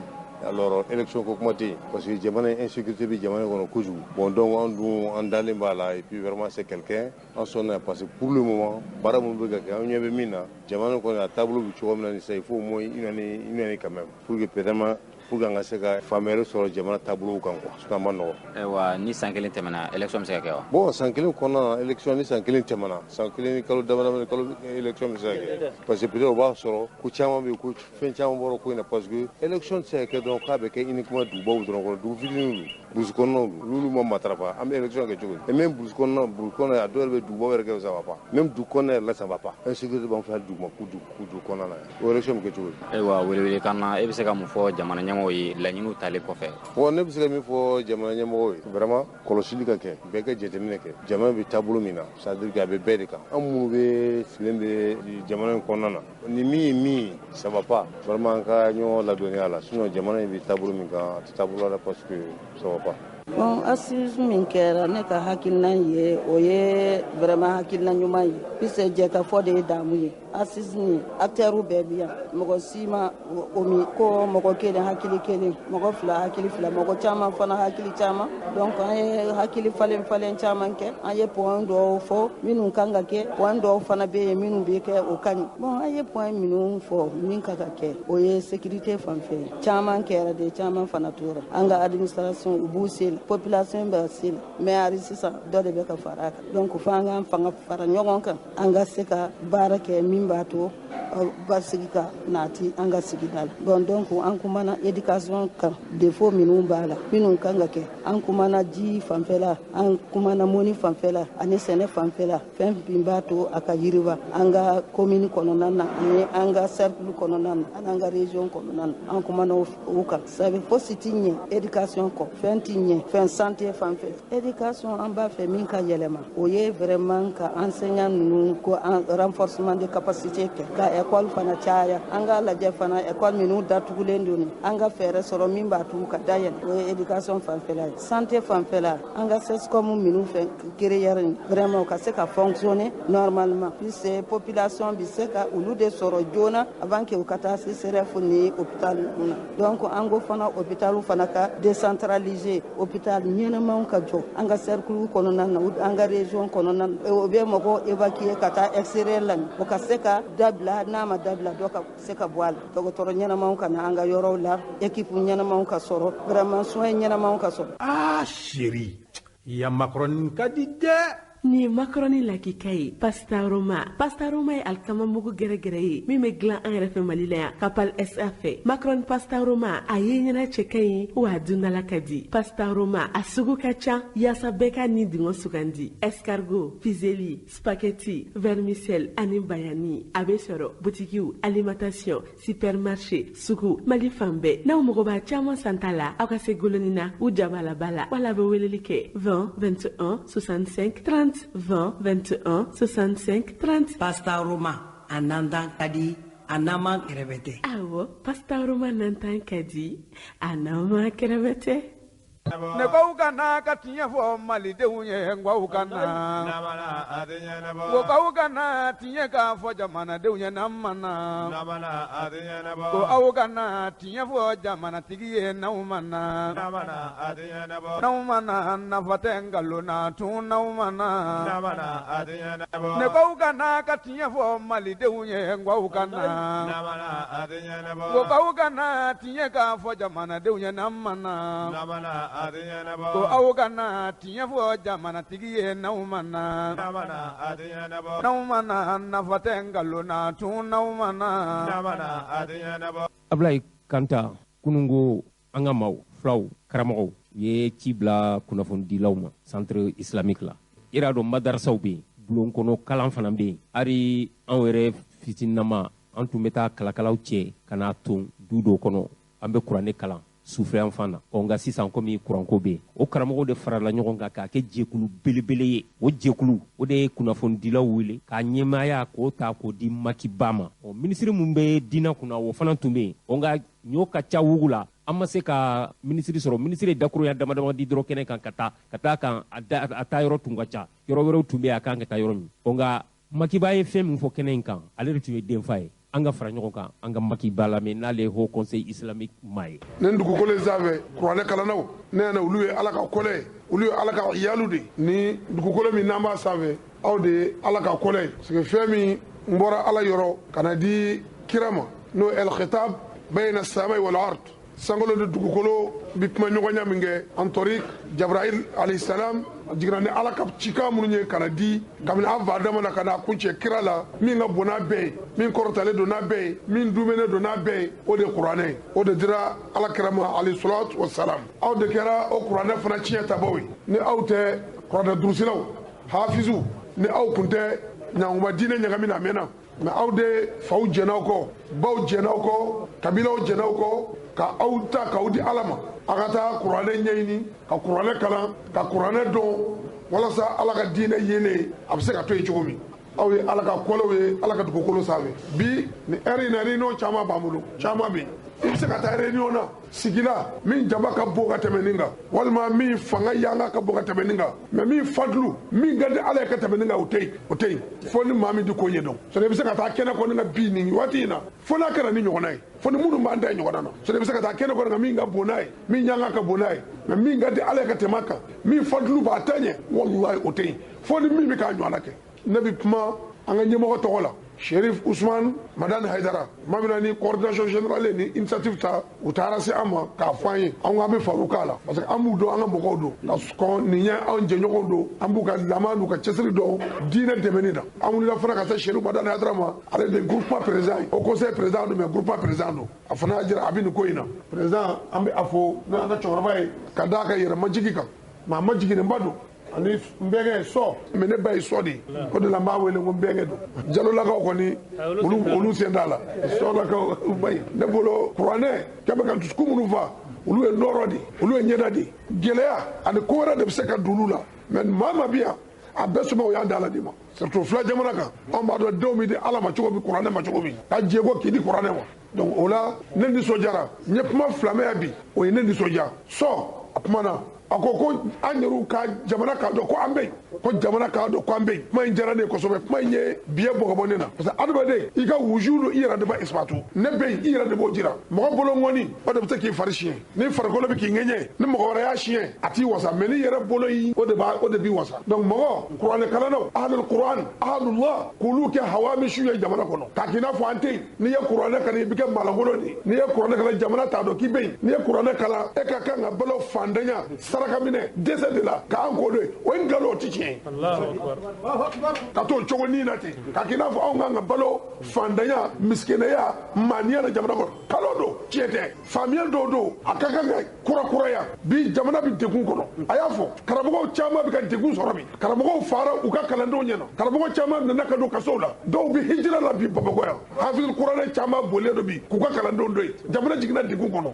Alors élection ko kuma tɛ yen parce que jamana insécurité bɛ jamana kɔnɔ kojugu. Bon, donc an dun an dalen b'a la et puis vraiment c'est quelqu'un an sɔnna, parce que pour le moment baara mun bɛ ka kɛ, an ɲɛ bɛ min na jamana kɔnɔ, a taabolo bɛ cogo min na sisan, il faut au moins une année quand même pour que peut-être pour que an ka se ka faamuyali sɔrɔ jamana taabolow kan quoi, sinon a ma nɔgɔn. Ayiwa, ni san kelen tɛmɛna, élection bɛ se ka kɛ wa? Bon, san kelen kɔnɔna na, élection, ni san kelen tɛmɛna, san kelen ni kalo dama dama kalo, élection bɛ se ka kɛ, parce que peut-être o b'a sɔrɔ ko caman bɛ yen, ko fɛn caman bɔra ko in na, parce que élection tɛ se ka kɛ dɔrɔn k'a bɛ kɛ uniquement dugubaw dɔrɔn kɔnɔ. Dugu fitininw don, brousse kɔnɔnaw don, n'olu ma matarafa, an bɛ élection kɛ cogo di? Et même brousse kɔnɔna, brousse kɔnɔna, a dɔw yɛrɛ bɛ dugubaw yɛrɛ kɛ, ça va pas. Même dugu kɔnɔna yɛrɛ la, ça va pas, insécurité b'an fɛ hali duguma, dugu kɔnɔna na, o élection bɛ kɛ cogo di? Ayiwa, welewelekan na, e bɛ se ka mun fɔ jamana ɲɛmɔgɔw ye laɲiniw talen kɔfɛ? Bon, ne bɛ se ka min fɔ jamana ɲɛmɔgɔw ye, vraiment kɔlɔsili ka kɛ, bɛɛ ka jateminɛ kɛ jamana bɛ taabolo min na, c'est à dire que a bɛ bɛɛ de kan. An minnu bɛ sigilen bɛ jamana in kɔnɔna na, ni min ye min ça va pas, vraiment an ka ɲɔgɔn ladɔnniya la, sinon jamana in bɛ taabolo min kan, a tɛ taabolo la, parce que ça va pas. Bon, assise min kɛra, ne ka hakilina ye, o ye vraiment hakilina ɲuman ye, puisque jɛkafɔ de ye damu ye. Assise ni acteurs bɛɛ bi yan, mɔgɔ si ma o min ko mɔgɔ kelen hakili kelen, mɔgɔ fila hakili fila, mɔgɔ caman fana hakili caman. Donc an ye hakili falen falen caman kɛ, an ye point dɔw fɔ minnu kan ka kɛ, point dɔw fana bɛ yen minnu bɛ kɛ, o ka ɲi. Bon, an ye point minnu fɔ min ka ka kɛ, o ye sécurité fan fɛ. Caman kɛra de, caman fana tora. An ka administration, u b'u se la, population bɛ se la, mais hali sisan dɔ de bɛ ka fara a kan. Donc fo an k'an fanga fara ɲɔgɔn kan, an ka se ka baara kɛ min b'a to basigi ka nati an ka sigida la. Bon, donc an kumana éducation kan, défaut minnu b'a la, minnu kan ka kɛ. An kumana ji fanfɛla, an kumana mɔni fanfɛla ani sɛnɛ fanfɛla, fɛn min b'a to a ka yiriwa an ka commune kɔnɔna na ani an ka cercle kɔnɔna na ani an ka région kɔnɔna na, an kumana o kan. Sabu fosi ti ɲɛ éducation kɔ, fɛn ti ɲɛ fɛn santé fanfɛ. Éducation, an b'a fɛ min ka yɛlɛma, o ye vraiment ka enseignant ninnu ko renforcement de capacité kɛ, ka école fana caya. An ka lajɛ fana école minnu datugulen don, an ka fɛɛrɛ sɔrɔ min b'a to ka dayɛlɛ. O ye éducation fanfɛla ye. Santé fanfɛla, an ka CSCOM minnu fɛ créer, vraiment ka se ka fonctionner normalement, puisque population bi se ka olu de sɔrɔ joona avant que u ka taa CSRéf ni hôpital ninnu na. Donc an ko fana hôpital fana ka décentraliser, hôpital ɲɛnamaw ka jɔ an ka cercle kɔnɔna na, an ka région kɔnɔna na. O bɛ mɔgɔw évacuer ka taa extérieur la, o ka se ka dabila. N'a ma dabila, dɔ ka se ka bɔ a la. Dɔgɔtɔrɔ ɲɛnamaw ka na an ka yɔrɔw la, équipe ɲɛnamaw ka sɔrɔ, vraiment soins ɲɛnamaw ka sɔrɔ. Ah chérie, ya macaroni ka di dɛ. Nin ye macaroni lakika ye, Pasta Roma. Pasta Roma ye alikama mugu gɛrɛgɛrɛ ye min bɛ dilan an yɛrɛ fɛ Mali la yan, Kapal SA fɛ. Macaroni Pasta Roma, a ye ɲɛna cɛ ka ɲi wa a dundala ka di. Pasta Roma, a sugu ka ca yaasa bɛɛ ka nin dingɔ sugandi: escargot, fusilli, spaghetti, vermicelle ani bayani. A bɛ sɔrɔ butikiw, alimentation, supermarché, sugu, Mali fan bɛɛ. N'aw mago b'a caman santa la, aw ka se golonina u jabalaba la, wala bɛ weleli kɛ 20 21 65 30, 20 21 65 30. Pasta Roma, a nantan ka di, a nama kɛrɛfɛ tɛ. Awɔ, Pasta Roma nantan ka di, a nama kɛrɛfɛ tɛ. Ne ko ka na ka tiɲɛ fɔ malidenw ye, n ko ka na, ko k'aw ka na tiɲɛ k'a fɔ jamanadenw ye, n'an ma na, ko aw ka na tiɲɛ fɔ jamanatigi ye, n'aw ma na, n'aw ma na, nafa tɛ nkalon na tun, n'aw ma na. Ne ko ka na ka tiɲɛ fɔ malidenw ye, n ko ka na, ko k'aw ka na tiɲɛ k'a fɔ jamanadenw ye, n'an ma na, ko aw ka na tiɲɛ fɔ jamanatigi ye, n'aw ma na, n'aw ma na, nafa tɛ nkalon na tun, n'aw ma na. Abulayi Kanta, kununko an ka maaw filaw karamɔgɔw ye ci bila kunnafonidilaw ma centre islamique la. I yɛrɛ dɔn, madarasaw bɛ yen, bulon kɔnɔ kalan fana bɛ yen. Hali anw yɛrɛ fitininama, an tun bɛ taa kalakalaw cɛ ka n'a ton du dɔw kɔnɔ, an bɛ kuranɛ kalan sufɛ yan fan na. Ɔ nka sisan, komi kuranko bɛ yen, o karamɔgɔw de farala ɲɔgɔn kan k'a kɛ jɛkulu belebele ye. O jɛkulu o de ye kunnafonidilaw wele k'a ɲɛmaaya k'o ta k'o di Makiba ma. Ɔ minisiri mun bɛ diinɛ kunna, o fana tun bɛ yen. Ɔ nka ɲɔ ka ca wugu la, an ma se ka minisiri sɔrɔ. Minisiri ye dakurunya dama dama di dɔrɔn kɛnɛ kan ka taa ka taa kan, a taa yɔrɔ tun ka ca, yɔrɔ wɛrɛw tun bɛ yen a kan ka taa yɔrɔ min. Ɔ nka Makiba ye fɛn min fɔ kɛnɛ in kan, ale de tun ye denfa ye. An ka fara ɲɔgɔn kan, an ka Maki Ba lamɛn, n'ale ye Haut Conseil islamique maa ye. Nin dugukolo in sanfɛ, kuranɛ kalannaw ne yɛrɛ, olu ye Ala ka kɔlɛ ye, olu ye Ala ka iyalu de. Ni dugukolo min n'an b'a sanfɛ, aw de ye Ala ka kɔlɛ ye, parce que fɛn min n bɔra Ala yɔrɔ ka na di kira ma, n'o ye el-khitab bayna as-samai wal ard, sankolo ni dugukolo bi kuma ɲɔgɔnya min kɛ, an tariq Jabrail alayhi salam, a jiginna ni Ala ka cikan minnu ye ka na di kabini an fa Adama na ka na kuncɛ kira la, min ka bon n'a bɛɛ ye, min kɔrɔtalen don n'a bɛɛ ye, min dumɛnen don n'a bɛɛ ye, o de ye kuranɛ ye. O de dira Ala kira ma alayhi salatu wasalam. Aw de kɛra o kuranɛ fana tiɲɛ tabaw ye. Ni aw tɛ kuranɛ durusilaw, hafizu, ni aw kun tɛ ɲanguma diinɛ ɲagami na a mɛnna, mɛ aw de faw jɛn'aw kɔ, baw jɛn'aw kɔ, kabilaw jɛn'aw kɔ, ka aw ta k'aw di Ala ma. A ka taa kuranɛ ɲɛɲini, ka kuranɛ kalan, ka kuranɛ dɔn, walasa Ala ka diinɛ yelen a bɛ se ka to yen cogo min. Aw ye Ala ka kɔlɛw ye Ala ka dugukolo sanfɛ. Bi ni ɛri in na, réunion caman b'an bolo, caman bɛ yen. I bɛ se ka taa réunion na sigila min jama ka bon ka tɛmɛ nin kan, walima min fanga yanga ka bon ka tɛmɛ nin kan, mɛ min fadulu, min ka di Ala ye ka tɛmɛ nin kan, o tɛ yen, o tɛ yen, fo ni maa min di ko ɲɛdɔn. C'est i bɛ se ka taa kɛnɛ kɔni kan bi nin waati in na, fo n'a kɛra ni ɲɔgɔnna ye, fo ni minnu b'an ta ye ɲɔgɔnna na. C'est i bɛ se ka taa kɛnɛ kɔni kan min ka bon n'a ye, min yanga ka bon n'a ye, mɛ min ka di Ala ye ka tɛmɛ a kan, min fadulu b'a ta ɲɛ, walahi o tɛ yen, fo ni min bɛ k'a ɲɔgɔnna kɛ. Ne bɛ kuma an ka ɲɛmɔgɔ tɔgɔ la, Sherif Ousmane Madani Haidara, ma mina ni coordination générale ni initiative ta, u taara se an ma k'a fɔ an ye, an ko an bɛ far'u kan la, parce que an b'u dɔn, an ka mɔgɔw don, ka kɔn nin ye anw jɛɲɔgɔnw don, an b'u ka lama n'u ka cɛsiri dɔn diinɛ dɛmɛni na. An wulila fana ka se Sherif Madani Haidara ma, ale de groupement président ye, au conseil président don, mais groupement président don, a fana y'a jira a bɛ nin ko in na. Président, an bɛ a fo n'an ka cɛkɔrɔba ye, ka d'a ka yɛrɛ majigi kan, maa majiginnenba don. Ani n bɛnkɛ sɔ, mɛ ne ba ye sɔ de ye, o de la n b'a wele ko n bɛnkɛ don. Jalolakaw kɔni olu sen t'a la, sɔlakaw u ba ye. Ne bolo kuranɛ kɛ bɛ ka dusukun minnu fa, olu ye nɔrɔ de, olu ye ɲɛda de, gɛlɛya ani ko wɛrɛ de bɛ se ka don olu la. Mɛ maa ma bi yan, a bɛɛ suma o y'an da la de ma, surtout fila jamana kan. Anw b'a dɔn denw bɛ di Ala ma cogo min, kuranɛ ma cogo min, ka jɛ ko k'i di kuranɛ ma. Donc o la ne nisɔndiyara, n ye kuma filamɛya bi, o ye ne nisɔndiya. Sɔ a kumana, a ko ko an yɛrɛw ka jamana k'a dɔn ko an bɛ yen, ko jamana k'a dɔn ko an bɛ yen. Kuma in diyara ne ye kosɛbɛ, kuma in ye biɲɛ bɔ ka bɔ ne na, parce que adamaden i ka wuju i yɛrɛ de b'a isipatu. Ne bɛ yen, i yɛrɛ de b'o jira. Mɔgɔ bolo ŋɔni o de bɛ se k'i fari siɲɛ, ni farikolo bɛ k'i ŋɛɲɛ, ni mɔgɔ wɛrɛ y'a siɲɛ a t'i wasa, mɛ n'i yɛrɛ bolo yi o de b'i wasa. Donc mɔgɔ kuranɛ kalannaw, ahlul kuran, ahlullah, k'olu kɛ hawamisiw ye jamana kɔnɔ, k'a k'i n'a fɔ an tɛ yen. N'i ye kuranɛ kalan i bɛ kɛ malangolo de ye, n'i ye kuranɛ kalan jamana t'a dɔn k'i bɛ yen, n'i ye kuranɛ kalan e ka kan ka balo fantanya saraka minɛ dɛsɛ de la k'an ko de, o ye nkalon, o tɛ tiɲɛ ye. Ka t'o cogo ni na ten, k'a k'i n'a fɔ anw kan ka balo fantanya, misikinɛya, maaniya la jamana kɔnɔ, kalo don, tiɲɛ tɛ. Faamuya dɔw don, a ka kan ka kurakuraya. Bi jamana bɛ degun kɔnɔ, a y'a fɔ karamɔgɔw caman bɛ ka degun sɔrɔ bi, karamɔgɔw fara u ka kalandenw ɲɛna, karamɔgɔ caman nana ka don kasow la, dɔw bɛ hijira la bi Bamakɔ yan, hafiz kuranɛ caman bolilen don bi k'u ka kalandenw don yen. Jamana jiginna degun kɔnɔ,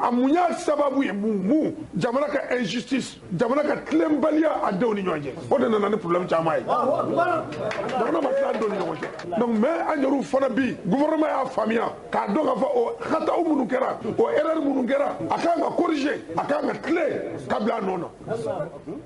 a mun y'a sababu ye? Mun jamana ka injustice, jamana ka tilenbaliya a denw ni ɲɔgɔn cɛ, o de nana ni problème caman ye. Jamana ma tila an denw ni ɲɔgɔn cɛ. Donc mais an yɛrɛw fana bi gouvernement y'a faamuya k'a dɔn k'a fɔ o xataw minnu kɛra, o erreur minnu kɛra, a kan ka corriger, a kan ka tilen ka bila a nɔ na.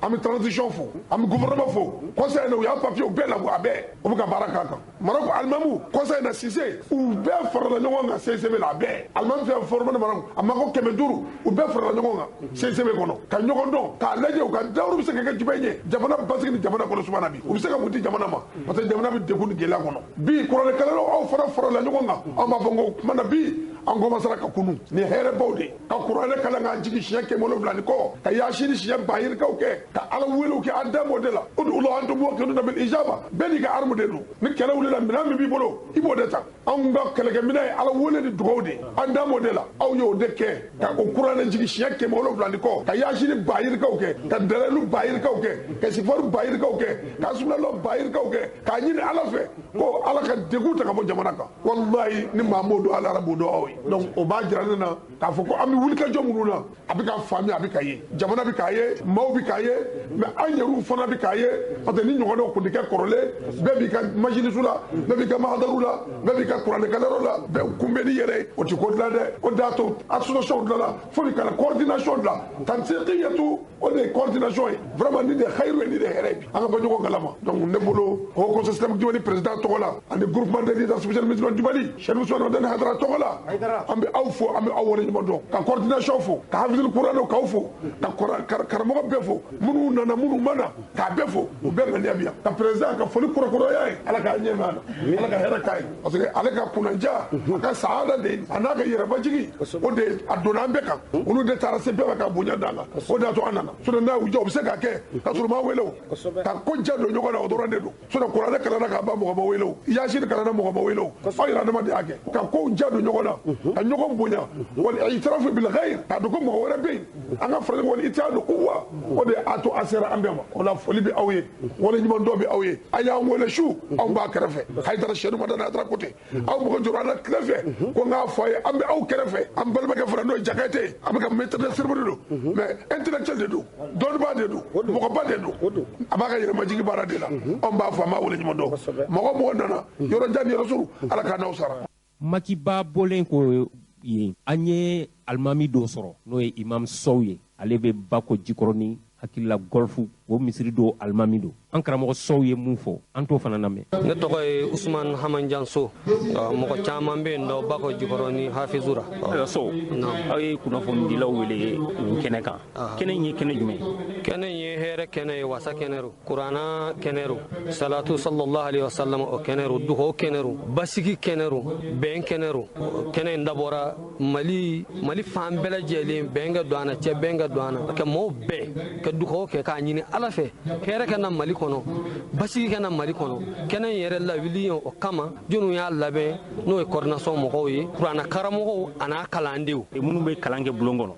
An bɛ transition fo, an bɛ gouvernement fo, conseil na u y'a papier bɛɛ labɔ, a bɛɛ u bɛ ka baara k'a kan. Maroc alimamu conseil na Cissé, u bɛɛ farala ɲɔgɔn kan CCB la, a bɛɛ alimamu fɛn formé Maroc a ma ko 500, u bɛɛ farala ɲɔgɔn kan CCB kɔnɔ ka ɲɔgɔn dɔn, k'a lajɛ u ka dawuru bɛ se ka kɛ jumɛn ye jamana basigi ni jamana kɔnɔ suma na bi, u bɛ se ka mun di jamana ma, parce que jamana bɛ degun ni gɛlɛya kɔnɔ bi. Kuranɛkalannaw aw fana farala ɲɔgɔn kan, anw b'a fɔ ko kuma na bi an commencera ka kunu ni hɛrɛbaw de, ka kuranɛ kalan k'an jigi siɲɛ 700 ni kɔ, ka yaasini siɲɛ 20,000 kɛ, ka Ala welew kɛ an da m'o de la. O de la an tun b'o kɛ bil ijaba, bɛɛ n'i ka arme de don. Ni kɛlɛ wulila, minɛn min b'i bolo i b'o de ta. Anw ka kɛlɛkɛminɛn ye Ala wele ni dugawu de ye, an da m'o de la. Aw y'o de kɛ ka o kuranɛ jigi siɲɛ 700 ni kɔ, ka yaasini 20,000 kɛ, ka dalalu 20,000 kɛ, ka sifaru 20,000 kɛ, ka sunalɔ 20,000 kɛ, k'a ɲini Ala fɛ ko Ala ka degun ta ka bɔ jamana kan. Walahi ni maa m'o dɔn, Ala b'o dɔn aw ye. ye. Donc o b'a jira ne na k'a fɔ ko an bɛ wulikajɔ minnu na, a bɛ ka faamuya, a bɛ ka ye, jamana bɛ k'a ye, maaw bɛ k'a ye, mais an yɛrɛw fana bɛ k'a ye, parce que ni ɲɔgɔnnaw tun tɛ kɛ kɔrɔlen, bɛɛ b'i ka majilisu la, bɛɛ b'i ka mahadaru la, bɛɛ b'i ka kuranɛkalanyɔrɔ la, bɛɛ kunbɛn ni yɛrɛ ye, o tɛ ko dilan dɛ. O de y'a to association dilanna fo ka na coordination dilan, tansiqiyatu o de ye coordination ye. Vraiment ni de hayiru ye, ni de hɛrɛ ye, an ka bɔ ɲɔgɔn kalama. Donc ne bolo Haut Conseil islamique du Mali président tɔgɔ la, ani groupement des leaders spirituels musulmans du Mali, Chérif Ousmane Madani Haidara tɔgɔ la, an bɛ aw fo, an bɛ aw waleɲuman dɔn, ka coordination fo, ka hafizul kuranɛw k'aw fo, ka karamɔgɔ bɛɛ fo, minnu nana minnu ma na, k'a bɛɛ fo, u bɛɛ ŋaniya bi yan. Ka président ka foli kurakuraya ye, Ala k'a ɲɛ mɛn a la, Ala ka hɛrɛ k'a ye, parce que ale ka kunnanja, a ka saada de ye, a n'a ka yɛrɛbajigi, o de a donna an bɛɛ kan, olu de taara se bɛɛ ma ka bonya d'an kan, o de y'a to an nana. Sinon n'a y'u diya, u bɛ se k'a kɛ ka sɔrɔ u m'a wele o, ka ko ja don ɲɔgɔn na, o dɔrɔn de don. Sinon kuranɛ kalanna k'a ban, mɔgɔ ma wele o, yaasini kalanna mɔgɔ ma wele o, aw yɛrɛ adama de y'a kɛ, ka kow ja don ɲɔgɔn na, ka ɲɔgɔn bonya, wal itirafu bil ghayr, k'a dɔn ko mɔgɔ wɛrɛ bɛ yen, an ka fara ɲɔgɔn, wal itihadu quwwa, o de y'a to an sera an bɛɛ ma. O la foli bɛ aw ye, waleɲuman dɔn bɛ aw ye. A y'an wele su, anw b'a kɛrɛfɛ. Hayidara Sɛdu Madani Hayidara ko ten, aw mɔgɔ jɔra an na tile fɛ, ko n k'a fɔ a ye, an bɛ aw kɛrɛfɛ. An balimakɛ fana n'o ye Jakite ye, a bɛ ka maître de cérémonie don, mais intellectuel de don, dɔnnibaa de don, mɔgɔba de don, a b'a ka yɛrɛmajigi baara de la. Anw b'a fɔ, an b'a waleɲuman dɔn. Mɔgɔ mɔgɔ nana yɔrɔ jan ni yɔrɔ surun, Ala k'a n'aw sara. Makiba bɔlen ko yen, an ye alimami dɔ sɔrɔ n'o ye Imam Sow ye, ale bɛ Bako Jikɔrɔni hakilila golfu o misiri do alimami don. An karamɔgɔ Sow ye mun fɔ, an t'o fana lamɛn. Ne tɔgɔ ye Usman Hamanjanso. Mɔgɔ caman bɛ yen dɔn Bako Jikɔrɔni hafizura. Ayiwa Sow, aw ye kunnafonidilaw wele nin kɛnɛ kan. Kɛnɛ in ye kɛnɛ jumɛn ye? Kɛnɛ in ye hɛrɛ kɛnɛ ye, wasa kɛnɛ ro, kuranna kɛnɛ ro, salatu sallallahu alaihi wasallam o kɛnɛ ro, dugawu kɛnɛ ro, basigi kɛnɛ ro, bɛn kɛnɛ ro. Kɛnɛ in dabɔra Mali fan bɛɛ lajɛlen, bɛn ka don an na, cɛ bɛn ka don an na, ka mɔgɔw bɛn, ka dugawu kɛ k'a ɲini Ala fɛ hɛrɛ ka na Mali kɔnɔ, basigi ka na Mali kɔnɔ. Kɛnɛ in yɛrɛ lawuli o kama, jɔnniw y'a labɛn n'o ye coordination mɔgɔw ye, kuranna karamɔgɔw a n'a kalandenw. Minnu bɛ kalan kɛ bulon kɔnɔ.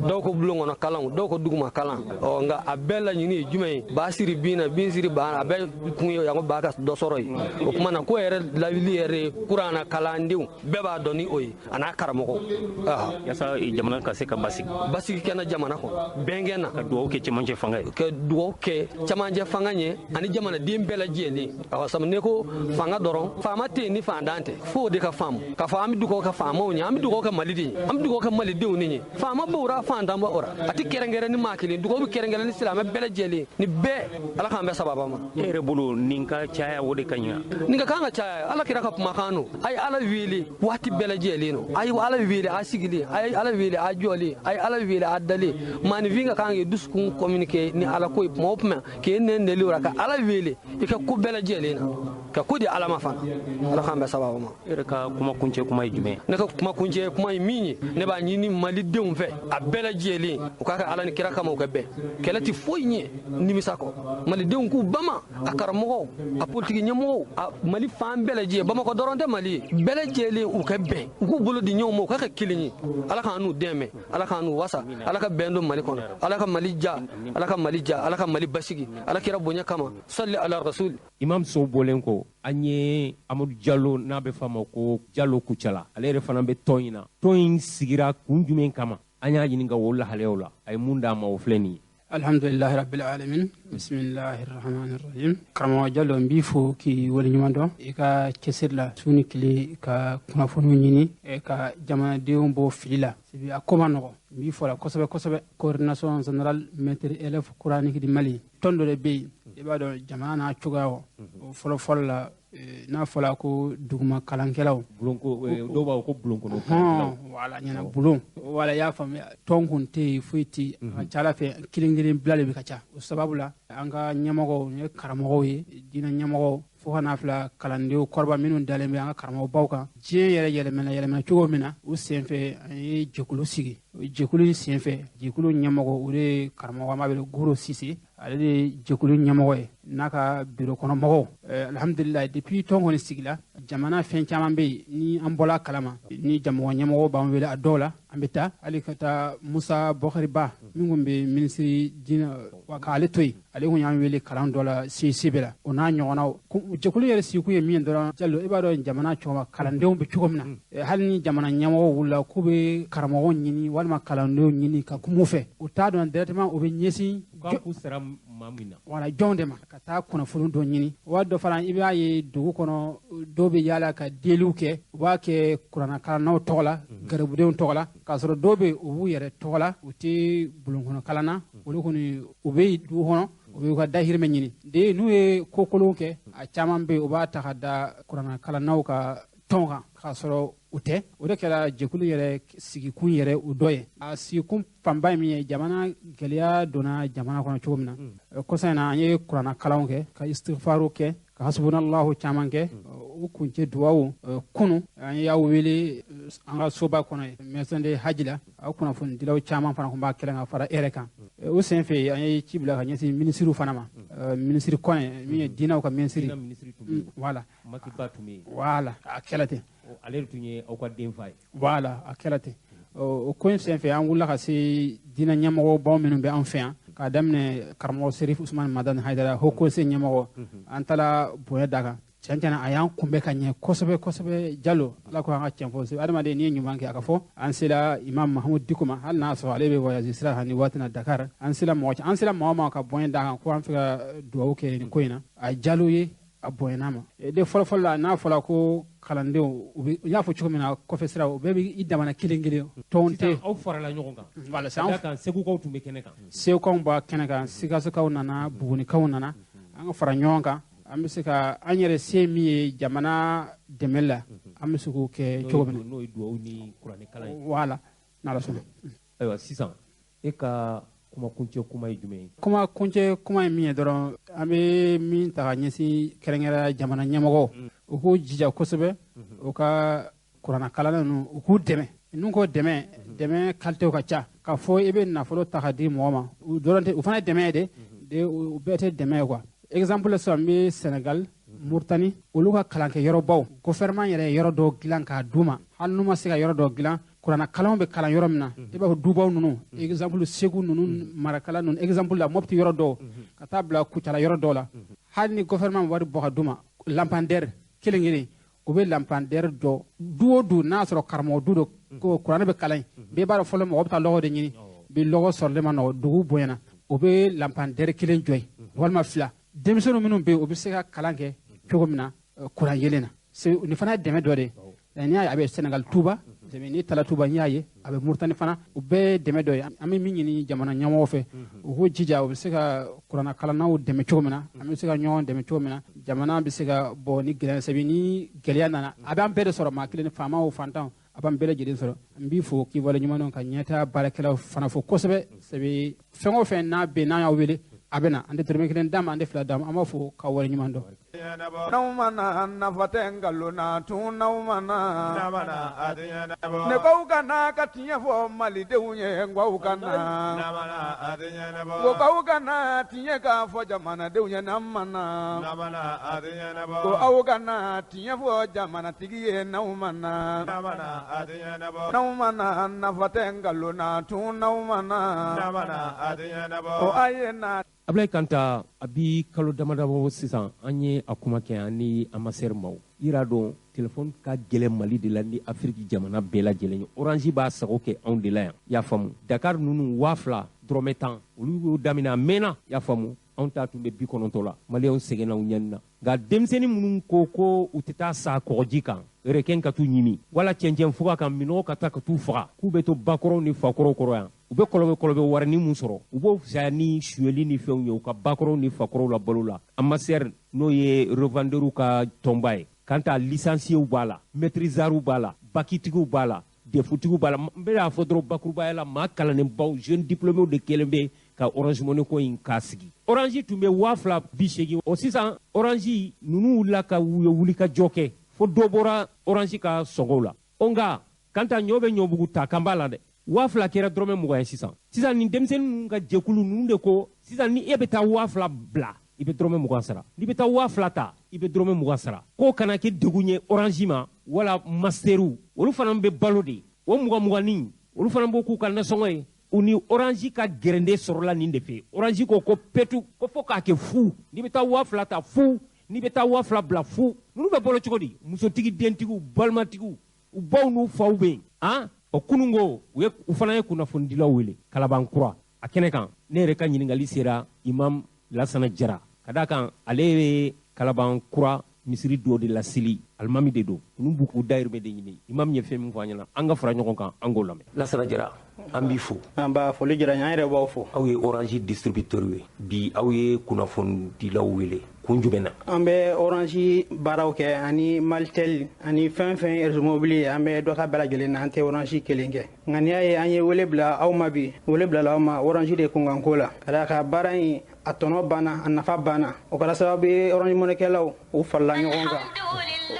Dɔw ko bulon kɔnɔ kalan, dɔw ko duguma kalan. Nka a bɛɛ laɲini ye jumɛn ye? Ba siri bin na, bin siri ba, a bɛɛ kun ye yanko ba ka dɔ sɔrɔ yen. O tuma na ko yɛrɛ lawuli yɛrɛ ye kuranna kalandenw bɛɛ b'a dɔn ni o ye, a n'a karamɔgɔw. Yasa jamana ka se ka basigi. Basigi kɛ na jamana kɔnɔ, bɛn kɛ na. Ka dugawu kɛ cɛmancɛ fanga ye. Ka dugawu kɛ cɛmancɛ fanga ye ani jamanaden bɛɛ lajɛlen. Awɔ, sabu ne ko fanga dɔrɔn, faama tɛ yen ni faantan tɛ, f'o de ka faamu. K'a fɔ an bɛ dugawu kɛ faamaw ye, an bɛ dugawu kɛ Maliden ye, an bɛ dugawu kɛ Malidenw de ye. Faama b'o ra, faantan b'o ra. A tɛ kɛrɛnkɛrɛn ni maa kelen, dugawu bɛ kɛrɛnkɛrɛn ni silamɛ bɛɛ lajɛlen. Ni bɛɛ, Ala k'an bɛɛ sababa ma. E yɛrɛ bolo nin ka caya, o de ka ɲi. Nin ka kan ka caya, Ala kira ka kumakan don. A ye Ala wele waati bɛɛ lajɛlen no. A ye Ala wele a sigilen, a ye Ala wele a jɔlen, a ye Ala wele a dalen. Maaninfin ka kan k'i dusukun communiquer ni Ala ko ye tuma o tuma, k'e nɛn nɛli o la, ka Ala wele i ka ko bɛɛ lajɛlen na, ka ko di Ala ma fana. Ala k'an bɛɛ sababu ma. E yɛrɛ ka kuma kuncɛ kuma ye jumɛn ye? Ne ka kuma kuncɛ kuma ye min ye, ne b'a ɲini Malidenw fɛ a bɛɛ lajɛlen, u k'a kɛ Ala ni kira kama, u ka bɛn. Kɛlɛ tɛ foyi ɲɛ nimisa kɔ. Malidenw k'u bama, a karamɔgɔw, a politiki ɲɛmɔgɔw, a Mali fan bɛɛ lajɛlen, Bamakɔ dɔrɔn tɛ Mali ye, bɛɛ lajɛlen u ka bɛn, u k'u bolo di ɲɔgɔn ma, u ka kɛ kelen ye. Ala k'an n'u dɛmɛ, Ala k'an n'u wasa, Ala ka bɛn don Mali kɔnɔ, Ala ka Mali ja, Ala ka Mali ja, Ala ka Mali basigi, Ala kira bonya kama, salli ala rasul. Imam Sow bɔlen kɔ, an ye Amadu Jalo, n'a bɛ f'a ma ko Jalo Kucala, ale yɛrɛ fana bɛ tɔn in na. Tɔn in sigira kun jumɛn kama? An y'a ɲininka o lahalayaw la, a ye mun d'a ma, o filɛ nin ye. Alhamdulilahi rabbil alamin, bismillahir rahmanir rahim. Karamɔgɔ Jalo, n b'i fo k'i waleɲuman dɔn i ka cɛsiri la su ni tile, ka kunnafoniw ɲini ka jamanadenw bɔ fili la. Sibi a ko ma nɔgɔ, n b'i fo la kosɛbɛ kosɛbɛ. Coordination générale maître élève coranique du Mali, tɔn dɔ de bɛ yen, i b'a dɔn jamana n'a cogoya o fɔlɔ fɔlɔ la, n'a fɔra ko duguma kalankɛlaw, dɔw b'a fɔ ko bulon kɔnɔ kalankɛlaw, wala ɲɛna bulon, wala y'a faamuya, tɔn kun tɛ yen, foyi tɛ yen. A ka ca Ala fɛ kelen kelen bila de bɛ ka ca. O sababu la an ka ɲɛmɔgɔw ye karamɔgɔw ye, diinɛ ɲɛmɔgɔw, fo ka n'a fila kalandenw kɔrɔba minnu dalen bɛ an ka karamɔgɔbaw kan. Diɲɛ yɛrɛ yɛlɛmana cogo min na, u senfɛ an ye jɛkulu sigi. Jɛkulu in senfɛ, jɛkulu ɲɛmɔgɔ o de ye karamɔgɔ an b'a wele Goro Sise, ale de ye jɛkulu ɲɛmɔgɔ ye n'a ka biro kɔnɔ mɔgɔw. Alhamdulilayi, depuis tɔn kɔni sigila, jamana fɛn caman bɛ yen ni an bɔla a kalama, ni jamana ɲɛmɔgɔw b'an wele a dɔw la, an bɛ taa. Hali ka taa Musa Bɔkari Ba min tun bɛ minisiri diinɛ wa k'ale to yen, ale tun y'an wele kalan dɔ la CICB la, o n'a ɲɔgɔnnaw. Jɛkulu yɛrɛ sigikun ye min ye dɔrɔn, Jalo, i b'a dɔn jamana cogo kalandenw bɛ cogo min na, hali ni jamana ɲɛmɔgɔw wulila k'u bɛ karamɔgɔw ɲini walima kalandenw ɲini ka kuma u fɛ, u t'a dɔn directement u bɛ ɲɛsin k'u sara maa min na, wala jɔn de ma ka taa kunnafoni dɔ ɲini. Waati dɔ fana i b'a ye dugu kɔnɔ dɔw bɛ yaala ka deliw kɛ, u b'a kɛ kuranɛkalannaw tɔgɔ la, garibudenw tɔgɔ la, k'a sɔrɔ dɔw bɛ u b'u yɛrɛ tɔgɔ la, u tɛ bulonkɔnɔ na, olu kɔni u bɛ dugu kɔnɔ, u b'u ka dahirimɛ ɲini. De n'u ye ko kolon kɛ, a caman bɛ yen u b'a ta ka da kuranɛkalannaw ka tɔn kan, k'a sɔrɔ o tɛ. O de kɛra jɛkulu yɛrɛ sigikun yɛrɛ o dɔ ye. A sigikun fanba ye min ye, jamana gɛlɛya donna jamana kɔnɔ cogo min na, kɔsa in na an ye kuranɛkalanw kɛ, ka istighfaru kɛ, ka hasubunallahu caman kɛ, u kuncɛ duwawu. Kunu an y'aw wele an ka soba kɔnɔ ye maison de hajj la, aw kunnafonidilaw caman fana tun b'a kɛlɛ ka fara e yɛrɛ kan. O sen fɛ an ye ci bila ka ɲɛsin minisiriw fana ma, minisiri Kɔnɛ min ye diinɛw ka minisiri, voilà, voilà, a kɛla ten, ale tun ye aw ka denfa ye, voilà, a kɛla ten. O ko in sen fɛ an wulila ka se diinɛ ɲɛmɔgɔbaw minnu bɛ an fɛ yan, k'a daminɛ karamɔgɔ Serif Usumani Madani Hayidara, haut conseil ɲɛmɔgɔ, an taara bonya da kan. Tiɲɛ tiɲɛna a y'an kunbɛn ka ɲɛ kosɛbɛ kosɛbɛ. Jalo, Ala ko an ka tiɲɛ fɔ, adamaden n'i ye ɲuman kɛ a ka fɔ. An sera Imam Mahamudu Diko ma, hali n'a sɔrɔ ale bɛ voyage sira kan ni waati na Dakar, an sera mɔgɔ an sera mɔgɔ ma ka bonya da kan ko an fɛ ka dugawu kɛ nin ko in na. A jalo ye, a bonyana ma. De fɔlɔfɔlɔ la, n'a fɔra ko kalandenw u bɛ, n y'a fɔ cogo min na, kɔfɛ sira u bɛɛ bɛ i damana kelen kelen, tɔn tɛ. Aw farala ɲɔgɔn kan. Voilà, ka d'a kan Segukaw tun bɛ kɛnɛ kan. Segukaw b'a kɛnɛ kan, Sikasokaw nana, Bugunikaw nana, an ka fara ɲɔgɔn kan. An bɛ se ka an yɛrɛ se min ye jamana dɛmɛ la, an bɛ se k'o kɛ cogo min na. N'o ye dugawu ni kuranɛkalan ye. Voilà, n'Ala sɔnna. Ayiwa, sisan e ka kuma kuncɛ kuma ye jumɛn ye? Kuma kuncɛ kuma ye min ye dɔrɔn, an bɛ min ta ka ɲɛsin kɛrɛnkɛrɛnnenya jamana ɲɛmɔgɔw, u k'u jija kosɛbɛ, u ka kuranɛkalanna ninnu u k'u dɛmɛ. N'u ko dɛmɛ, dɛmɛ qualité ka ca. K'a fɔ i bɛ nafolo ta ka di mɔgɔ ma, u dɔrɔn tɛ, o fana ye dɛmɛ ye dɛ, u bɛɛ tɛ dɛmɛ ye quoi. Exemple sisan n bɛ Senegal, Mauritanie, olu ka kalankɛyɔrɔbaw, gouvernement yɛrɛ ye yɔrɔ dɔw dilan k'a d'u ma, hali n'u ma se ka yɔrɔ dɔw dilan, kuranɛkalanw bɛ kalan yɔrɔ min na, i b'a fɔ dubaw ninnu, exemple Segu ninnu, Marakala ninnu, exemple la Mopti yɔrɔ dɔw, ka taa bila Kucala yɔrɔ dɔw la, hali ni gouvernement wari bɔ ka d'u ma, lampadaire kelen kelen, u bɛ lampadaire jɔ du o du, n'a sɔrɔ karamɔgɔ du don, ko kuranɛ bɛ kalan yen, bɛɛ b'a dɔn fɔlɔ mɔgɔ bɛ taa lɔgɔ de ɲini, bi lɔgɔ sɔrɔlen ma nɔgɔ, dugu bonyana, u bɛ lampadaire kelen jɔ yen walima fila. Denmisɛnnin minnu bɛ yen, u bɛ se ka kalan kɛ cogo min na kuran yelen na, nin fana ye dɛmɛ dɔ de ye. N'i y'a ye a bɛ Senegal Tuba, n'i taara Tuba n'i y'a ye a bɛ Mauritanie fana, u bɛɛ ye dɛmɛ dɔ ye. An bɛ min ɲini jamana ɲɛmɔgɔw fɛ, u k'u jija, u bɛ se ka kuranɛkalannaw dɛmɛ cogo min na, an bɛ se ka ɲɔgɔn dɛmɛ cogo min na, jamana bɛ se ka bɔ ni gɛlɛya, sabu ni gɛlɛya nana a b'an bɛɛ de sɔrɔ, maa kelen ni faama o fantan, a b'an bɛɛ lajɛlen sɔrɔ. N b'i fo k'i waleɲuman dɔn, ka ɲɛtaa baarakɛlaw fana fo kosɛbɛ, sabu fɛn o fɛn n'a bɛ n'an y'aw wele, a bɛ na, an tɛ dɔrɔmɛ kelen d'a ma, an tɛ fila d'a ma, an b'a fɔ ka waleɲuman dɔn. N'aw ma na nafa tɛ nkalon na tun, n'aw ma na ne k'aw ka na ka tiɲɛ fɔ malidenw ye, n k'aw ka na, ko k'aw ka na tiɲɛ k'a fɔ jamanadenw ye, n'an ma na, ko aw ka na tiɲɛ fɔ jamanatigi ye, n'aw ma na, n'aw ma na nafa tɛ nkalon na tun, n'aw ma na, ko a ye na. Ablaye Kanta, a bi kalo damadɔ sisan an ye a kuma kɛ an ni amasɛri maaw. I yɛrɛ dɔn telefɔni ka gɛlɛn Mali de la ni Afiriki jamana bɛɛ lajɛlen ye. Orange b'a sago kɛ anw de la yan, i y'a faamu. Dakar ninnu 2000 dɔrɔmɛ 10, olu y'o daminɛ a mɛnna, i y'a faamu. Anw ta tun bɛ 90 la, maliyɛnw sɛgɛnna u ɲani na. Nka denmisɛnnin minnu ko ko u tɛ taa sa kɔgɔji kan, requin ka t'u ɲimi, wala cɛncɛn fuga kan, minɔgɔ ka taa ka t'u faga, k'u bɛ to bakɔrɔw ni fakɔrɔw kɔrɔ yan. U bɛ kɔlɔbɛ warini mun sɔrɔ, u b'o fisaya ni suyɛli ni fɛnw ye u ka bakɔrɔw ni fakɔrɔw la balo la. Amasɛri n'o ye revendeurw ka tɔnba ye, kan ta licenciéw b'a la, maîtrisards b'a la, bakitigiw b'a la, defutigiw b'a la. N bɛna fɔ dɔrɔn bakurubaya la, maa kalannenbaw, jeune diplôméw de kelen bɛ ka Orange Money ko in k'a sigi. Orange tun bɛ 2080, o sisan Orange ninnu wulila ka u ye wulikajɔ kɛ fo dɔ bɔra Orange ka sɔngɔw la. O nka Kanta, ɲɔ bɛ ɲɔbugu ta kan b'a la dɛ. 2000 kɛra dɔrɔmɛ 20 ye sisan. Sisan nin denmisɛnnin ninnu ka jɛkulu ninnu de ko sisan ni e bɛ taa 2000 bila, i bɛ dɔrɔmɛ 20 sara. N'i bɛ taa 2000 ta, i bɛ dɔrɔmɛ 20 sara. K'o kana kɛ degun ye Orange ma wala Masteru, olu fana bɛ balo de. O 20 20nin, olu fana b'o k'u ka nasɔngɔ ye. U ni Orange ka gɛrɛnde sɔrɔla nin de fɛ. Orange ko ko petu, ko fo k'a kɛ fu. N'i bɛ taa 2000 ta fu, n'i bɛ taa 2000 bila fu. Ninnu bɛ balo cogo di? Musotigi, dentigiw, balimatigiw, u baw n'u faw bɛ yen. Han, o kununko u ye, u fana ye kunnafonidilaw wele Kalabankura a kɛnɛ kan. Ne yɛrɛ ka ɲininkali sera Imam Lasana Jara, ka d'a kan ale ye Kalabankura misiri dɔ de laseli, alimami de don. Ninnu b'u k'u dayirimɛ de ɲini. Imam ye fɛn min fɔ an ɲɛna, an ka fara ɲɔgɔn kan, an k'o lamɛn. Lasana Jara, an b'i fo. An b'a foli jara, an yɛrɛ b'aw fo. Aw ye Orange distributeur ye bi, aw ye kunnafonidilaw wele kun jumɛn na? An bɛ Orange baaraw kɛ ani Malitel ani fɛn fɛn réseau mobile ye, an bɛ dɔ ta bɛɛ lajɛlen na, an tɛ Orange kelen kɛ. Nka n'i y'a ye an ye wele bila aw ma bi, wele bilala aw ma Orange de kunkanko la, ka d'a kan baara in a tɔnɔ banna, a nafa banna. O kɛra sababu ye Orange Money-kɛlaw u farala ɲɔgɔn kan,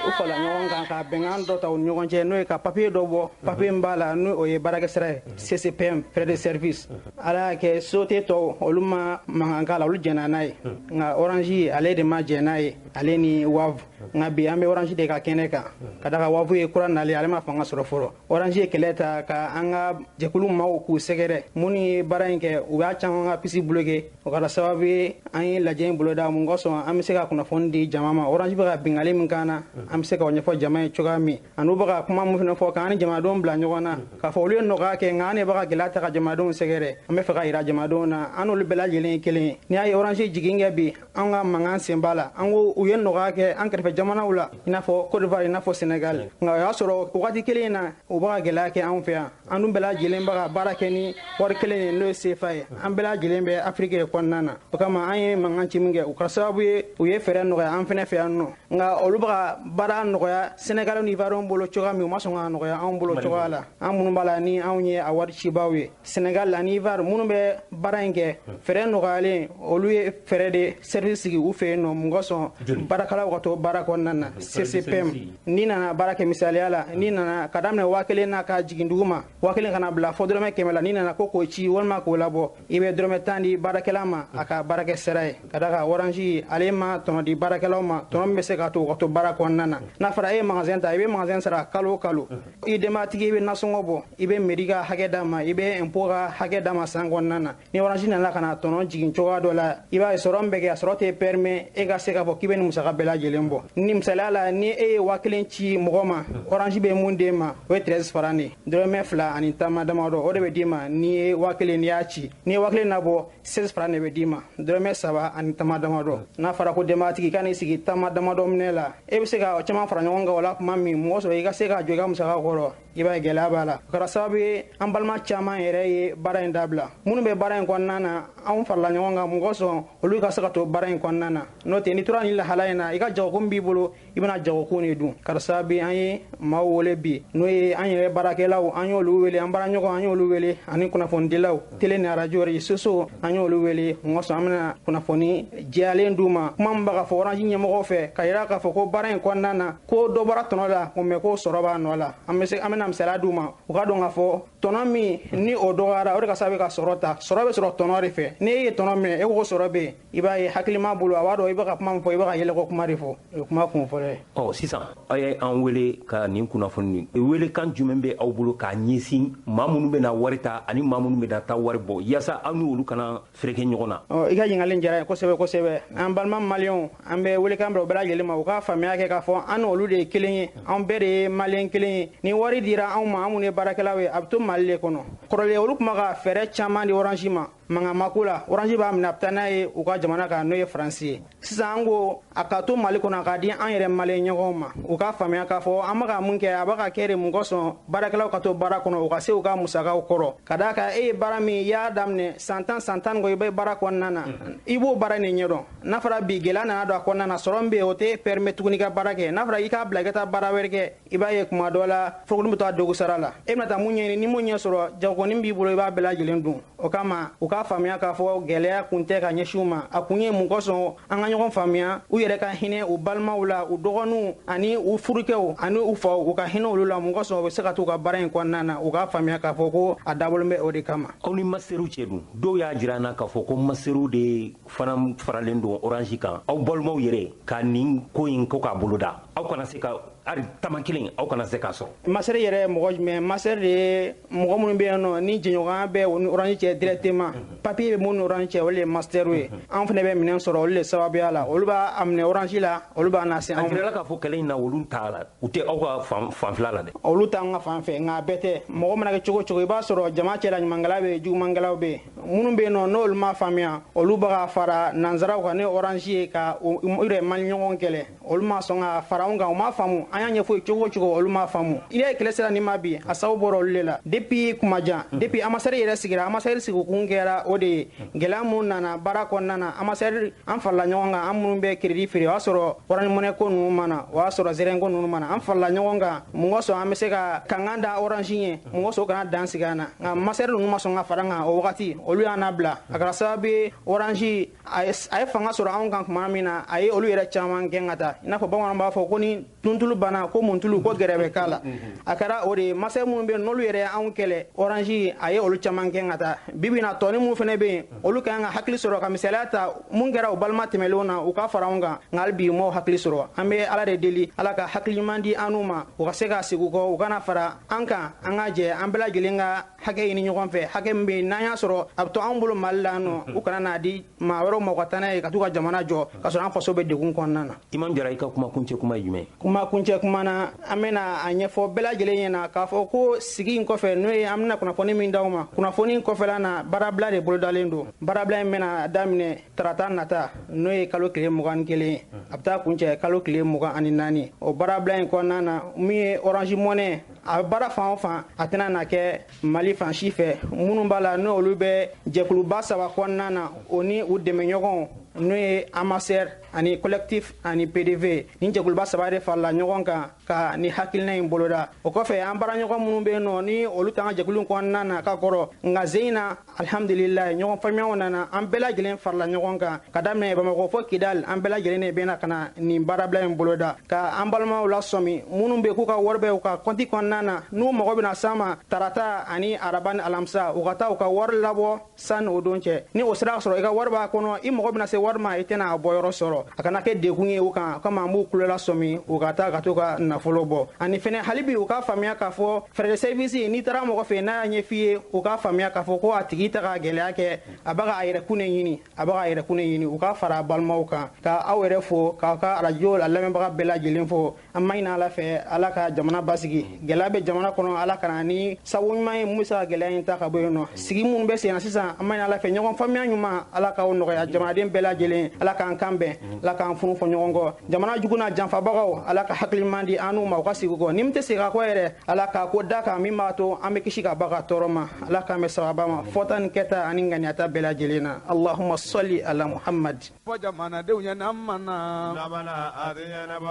u farala ɲɔgɔn kan ka bɛnkan dɔ ta u ni ɲɔgɔn cɛ, n'o ye ka papiye dɔ bɔ. Papiye min b'a la, n'o o ye baarakɛ sira ye, CCPM, frais de service. Ala y'a kɛ société tɔw olu ma mankan k'a la, olu jɛnna n'a ye, nka Orange ale de ma jɛn n'a ye, ale ni Wave. Nka bi an bɛ Orange de ka kɛnɛ kan, ka d'a kan Wave ye kura nalen, ale ma fanga sɔrɔ fɔlɔ. Orange ye kɛlɛ ta ka an ka jɛkulu maaw k'u sɛgɛrɛ. Minnu ye baara in kɛ, u b'a caman ka puce bloqué. O kɛra sababu ye an ye lajɛ in boloda. Mun kosɔn? An bɛ se ka kunnafoni di jama ma, Orange bɛ ka bingali min k'an na, an bɛ se ka o ɲɛfɔ jama ye cogoya min, ani u bɛ ka kuma min fana fɔ k'an ni jamanadenw bila ɲɔgɔn na, k'a fɔ olu ye nɔgɔya kɛ, nka an de bɛ ka gɛlɛya ta ka jamanadenw sɛgɛrɛ. An bɛ fɛ ka yira jamanadenw na, an n'olu bɛɛ lajɛlen ye kelen ye. N'i y'a ye Orange jigin kɛ bi, an ka mankan sen b'a la. An ko u ye nɔgɔya kɛ an kɛrɛfɛ jamanaw la, i n'a fɔ Côte d'Ivoire, i n'a fɔ Sénégal, nka o y'a sɔrɔ wagati kelen in na, u bɛ ka gɛlɛya kɛ anw fɛ yan. An dun bɛɛ lajɛlen bɛ ka baara kɛ ni wari kelen ye, n'o ye CFA ye. An bɛɛ lajɛlen bɛ Afiriki de kɔnɔna na. O kama an ye mankan ci min kɛ, o kɛra sababu ye u ye fɛɛrɛ nɔgɔya an fɛnɛ fɛ yan nɔ. Nka olu bɛ ka baara nɔgɔya Sénégal ni Ivoirien bolo cogoya min, u ma sɔn ka nɔgɔya anw bolo cogoya la, an minnu b'a la ni anw ye a wari cibaw ye. Sénégal ani Ivoire minnu bɛ baara in kɛ, fɛɛrɛ nɔgɔyalen, olu ye fɛɛrɛ de service sigi u fɛ yen nɔ. Mun kosɔn? Baarakɛlaw ka to baara kɔnɔna na, CCPM. N'i nana baara kɛ, misaliya la, n'i nana ka daminɛ 1000 na ka jigin dugu ma, 1000 kana bila fɔ dɔrɔmɛ 100 la, n'i nana ko k'o ci walima k'o labɔ, i bɛ dɔrɔmɛ 10 di baarakɛla ma, a ka baarakɛ sira ye. Ka d'a kan Orange ale ma tɔnɔ di baarakɛlaw ma, tɔnɔ min bɛ se ka to u ka to baara kɔnɔna na. N'a fɔra e ye magasin ta, i bɛ magasin sara kalo o kalo, i denbatigi, i bɛ nasɔngɔ bɔ, i bɛ mairie ka hakɛ d'a ma, i bɛ impôt ka hakɛ d'a ma san kɔnɔna na. Ni Orange nana ka na tɔnɔ jigin cogoya dɔ la, i b'a ye sɔrɔ min bɛ kɛ, a sɔrɔ tɛ permet e ka se k'a fɔ k'i bɛ nin musaka bɛɛ lajɛlen bɔ. Ni misaliya la, ni e ye 1000 ci mɔgɔ ma, Orange bɛ mun d'e ma? O ye 13 francs de ye, dɔrɔmɛ 2 ani taama damadɔ, o de bɛ d'i ma. N'i ye 1000, n'i y'a ci, n'i ye 1000 nabɔ, 16 francs de bɛ d'i ma, dɔrɔmɛ 3 ani taama damadɔ. N'a fɔra ko denbatigi ka n'i sigi taama damadɔ minɛ la, e bɛ se ka caman fara ɲɔgɔn kan o la tuma min, mɔgɔ sɔrɔ i ka se ka jɔ i ka musaka kɔrɔ, i b'a ye gɛlɛya b'a la. O kɛra sababu ye an balima caman yɛrɛ ye baara in dabila. Minnu bɛ baara in kɔnɔna na, anw farala ɲɔgɔn kan mɔgɔ sɔn olu ka se ka to baara in kɔnɔna na. N'o tɛ, n'i tora nin lahala in na, i ka jagoko min b'i bolo, i bɛna jagoko de dun. Kɛra sababu ye an ye maaw wele bi, n'o ye an yɛrɛ baarakɛlaw, an y'olu wele, an baaraɲɔgɔn, an y'olu wele, ani kunnafonidilaw, télé ni arajo, réseaux sociaux, an y'olu wele. Mɔgɔ sɔn an bɛna kunnafoni jɛyalen d'u ma, kuma min bɛ ka fɔ Orange ɲɛmɔgɔw fɛ, ka yira k'a fɔ ko baara in kɔnɔna na, ko dɔ bɔra tɔnɔ la, o mɛ ko sɔrɔ b'a nɔ la. An bɛ se an bɛna misaliya d'u ma, u ka dɔn k'a fɔ tɔnɔ min ni o dɔgɔyara, o de ka sababu ka sɔrɔ ta. Sɔrɔ bɛ sɔrɔ tɔnɔ de fɛ. Ni e ye tɔnɔ minɛ, e ko ko sɔrɔ bɛ yen, i b'a ye hakilima bolo, a b'a dɔn i bɛ ka kuma min fɔ, i bɛ ka yɛlɛko kuma de fɔ. O ye kuma kun fɔlɔ ye. Ɔ sisan, aw ye an wele ka nin kunnafoni nin, welekan jumɛn bɛ aw bolo k'a ɲɛsin maa minnu bɛna wari ta ani maa minnu bɛna taa wari bɔ, yaasa aw ni olu kana fereke ɲɔgɔn na? Ɔ, i ka ɲininkali diyara n ye kosɛbɛ kosɛbɛ. An balima maliyɛnw, an bɛ welekan bila u bɛɛ lajɛlen ma, u k'a faamuya kɛ k'a fɔ an n'olu de ye kelen ye, an bɛɛ de ye maliyɛn kelen ye. Ni wari dira anw ma, an minnu ye baarakɛlaw ye, a bɛ to Mali de kɔnɔ. Kɔrɔlen, olu tun bɛ ka fɛɛrɛ caman di Orange ma mankanmako la. Orange b'a minɛ, a bɛ taa n'a ye u ka jamana kan, n'o ye Faransi ye. Sisan an ko a ka to Mali kɔnɔ, a ka di an yɛrɛ maliyɛn ɲɔgɔnw ma, u k'a faamuya k'a fɔ an bɛ ka mun kɛ, a bɛ ka kɛ de mun kosɔn? Baarakɛlaw ka to baara kɔnɔ, u ka se u ka musakaw kɔrɔ. Ka d'a kan e ye baara min i y'a daminɛ san 10, san 10 kɔ, i bɛ baara kɔnɔna na, i b'o baara nin ɲɛdɔn. N'a fɔra bi gɛlɛya nana don a kɔnɔna na, sɔrɔ min bɛ yen, o tɛ permet tuguni ka baara kɛ. N'a fɔra i k'a bila i ka taa baara wɛrɛ kɛ, i b'a ye kuma dɔ la forokoni bɛ taa dogo sara la, e bɛna taa mun ɲɛɲini? Ni mun ɲɛ sɔrɔ, jagonin b'i bolo, i b'a bɛɛ lajɛlen dun. O kama u k'a k'a faamuya k'a fɔ gɛlɛya kun tɛ ka ɲɛsin u ma, a kun ye mun kosɔn an ka ɲɔgɔn faamuya, u yɛrɛ ka hinɛ u balimaw la, u dɔgɔninw ani u furukɛw ani u faw, u ka hinɛ olu la mun kosɔn u bɛ se ka t'u ka baara in kɔnɔna na. U k'a faamuya k'a fɔ ko a dabɔlen bɛ o de kama. Aw ni maseru cɛ dun, dɔw y'a jira an na k'a fɔ ko maseru de fana faralen don Orange kan, aw balimaw yɛrɛ ka nin ko in ko k'a boloda, aw kana se ka hali tama kelen, aw kana se k'a sɔrɔ. Masɛri yɛrɛ mɔgɔ jumɛn? Masɛri de ye mɔgɔ minnu bɛ yen nɔ ni jɛɲɔgɔnya bɛ o ni Orange cɛ directement, papier bɛ minnu ni Orange cɛ, olu de ye masɛriw ye. An fana bɛ minɛn sɔrɔ olu de sababuya la, olu b'a minɛ Orange la, olu b'a na se anw ma. A jirala k'a fɔ kɛlɛ in na olu t'a la, u tɛ aw ka fanfɛla la dɛ. Olu t'an ka fan fɛ, nka a bɛɛ tɛ. Mɔgɔ mana kɛ cogo o cogo, i b'a sɔrɔ jama cɛla ɲumankɛla bɛ yen, jugumankɛlaw bɛ yen. Minnu bɛ yen nɔ n'olu m'a faamuya, olu bɛ ka fara nanzaraw kan ni Orange ye ka u yɛrɛ mali ɲɔgɔn kɛlɛ. Olu ma sɔn ka fara anw kan, u m'a faamu. An y'a ɲɛfɔ cogo o cogo, olu m'a faamu. I y'a ye kɛlɛ sera nin ma bi, a sababu bɔra olu de la. Depuis kuma jan, depuis amasɛri yɛrɛ sigira, amasɛri sigikun kɛra o de ye. Gɛlɛya minnu nana baara kɔnɔna na, amasɛri an farala ɲɔgɔn kan, an minnu bɛ crédit feere, o y'a sɔrɔ Orange Money ko ninnu ma na, o y'a sɔrɔ Zeren ko ninnu ma na, an farala ɲɔgɔn kan mun kosɔn an bɛ se ka kankan da Orange ɲɛ, mun kosɔn o kana dan sigi an na. Nka masɛri ninnu ma sɔn ka fara an kan o wagati, olu y'an labila. A kɛra sababu ye Orange a ye fanga sɔrɔ anw kan tuma min na, a ye olu yɛrɛ caman gɛn ka taa. I n'a fɔ bamananw b'a fɔ ko ni tuntulu banna ko muntulu ko gɛrɛ bɛ k'a la. A kɛra o de ye. Masɛ minnu bɛ yen n'olu yɛrɛ anw kɛlɛ, Orange a ye olu caman gɛn ka taa. Bi bi in na tɔni minnu fana bɛ yen, olu ka kan ka hakili sɔrɔ ka misaliya ta mun kɛra u balima tɛmɛnlenw na, u ka fara anw kan. Nka hali bi u m'o hakili sɔrɔ. An bɛ Ala de deli, Ala ka hakili ɲuman di an n'u ma, u ka se ka segin u kɔ, u kana fara an kan. An ka jɛ an bɛɛ lajɛlen ka hakɛ ɲini ɲɔgɔn fɛ, hakɛ min bɛ yen n'an y'a sɔrɔ a bɛ to anw bolo Mali la yan nɔ, u kana n'a di maa wɛrɛw ma u ka taa n'a ye ka t'u ka jamana jɔ ka sɔrɔ an faso bɛ degun kɔnɔna na. Imam Jara, i ka kuma kuncɛ kuma ye jumɛn ye? Kuma kuncɛ kuma na, an bɛna a ɲɛfɔ bɛɛ lajɛlen ɲɛna k'a fɔ ko sigi in kɔfɛ, n'o ye an bɛna kunnafoni min d'aw ma, kunnafoni kɔfɛla na baarabila de bolodalen don. Baarabila in bɛna daminɛ tarata nata, n'o ye kalo tile 21 ye, a bɛ taa kuncɛ kalo tile 24. O baarabila in kɔnɔna na, min ye Orange Money, a baara fan o fan a tɛna na kɛ Mali fan si fɛ. Minnu b'a la n'olu bɛ jɛkuluba saba kɔnɔna na, o ni u dɛmɛɲɔgɔnw, n'o ye Amaser ani collectif ani PDV, ni jɛkuluba saba de farala ɲɔgɔn kan ka ni hakilina in boloda. O kɔfɛ an baaraɲɔgɔn minnu bɛ yen nɔ ni olu t'an ka jɛkulu kɔnɔna na ka kɔrɔ, nka sen in na alihamudulilayi ɲɔgɔn faamuyaw nana, an bɛɛ lajɛlen farala ɲɔgɔn kan ka daminɛ Bamakɔ fo Kidali, an bɛɛ lajɛlen de bɛna ka na nin baarabila in boloda ka an balimaw lasɔmi minnu bɛ k'u ka wari bɛ u ka kɔnti kɔnɔna na, n'u mago bɛna s'an ma tarata ani araba ni alamisa, u ka taa u ka wari labɔ sanni o don cɛ. Ni o sera ka sɔrɔ i ka wari b'a kɔnɔ, i mago bɛna se wari ma, i tɛna a bɔ yɔrɔ sɔrɔ, a kana kɛ degun ye u kan. Komi an b'u kulo lasɔmi u ka taa ka t'u ka nafolo bɔ. Ani fɛnɛ hali bi u k'a faamuya k'a fɔ frais de service, n'i taara mɔgɔ fɛ n'a y'a ɲɛf'i ye, u k'a faamuya k'a fɔ ko a tigi tɛ ka gɛlɛya kɛ, a b'a ka a yɛrɛ kun de ɲini, a b'a ka a yɛrɛ kun de ɲini. U ka fara balimaw kan. Ka aw yɛrɛ fo, k'aw ka arajo la lamɛnbaga bɛɛ lajɛlen fo. An ma ɲini Ala fɛ, Ala ka jamana basigi. Gɛlɛya bɛ jamana kɔnɔ, Ala ka na ni sababu ɲuman ye mun bɛ se ka gɛlɛya in ta ka bɔ yen nɔ. Sigi minnu bɛ sen na sisan, an ma ɲini Ala fɛ ɲɔgɔn faamuya ɲuman, Ala k'aw nɔgɔya jamanaden bɛɛ lajɛlen, Ala k'an kan bɛn, Ala k'an funu fɔ ɲɔgɔn kɔ. Jamana jugu n'a janfabagaw, Ala ka hakili ɲuman di an n'u ma, u ka sigi kɔ. Ni min tɛ segin a kɔ yɛrɛ, Ala k'a ko da kan min b'a to an bɛ kisi ka bɔ ka tɔɔrɔ ma. Ala k'an bɛn sababa ma, fɔta ni kɛta ani ŋaniyata bɛɛ lajɛlen na. Allahumma salli ala Muhammad. Fɔ jamanadenw ye n'an ma na,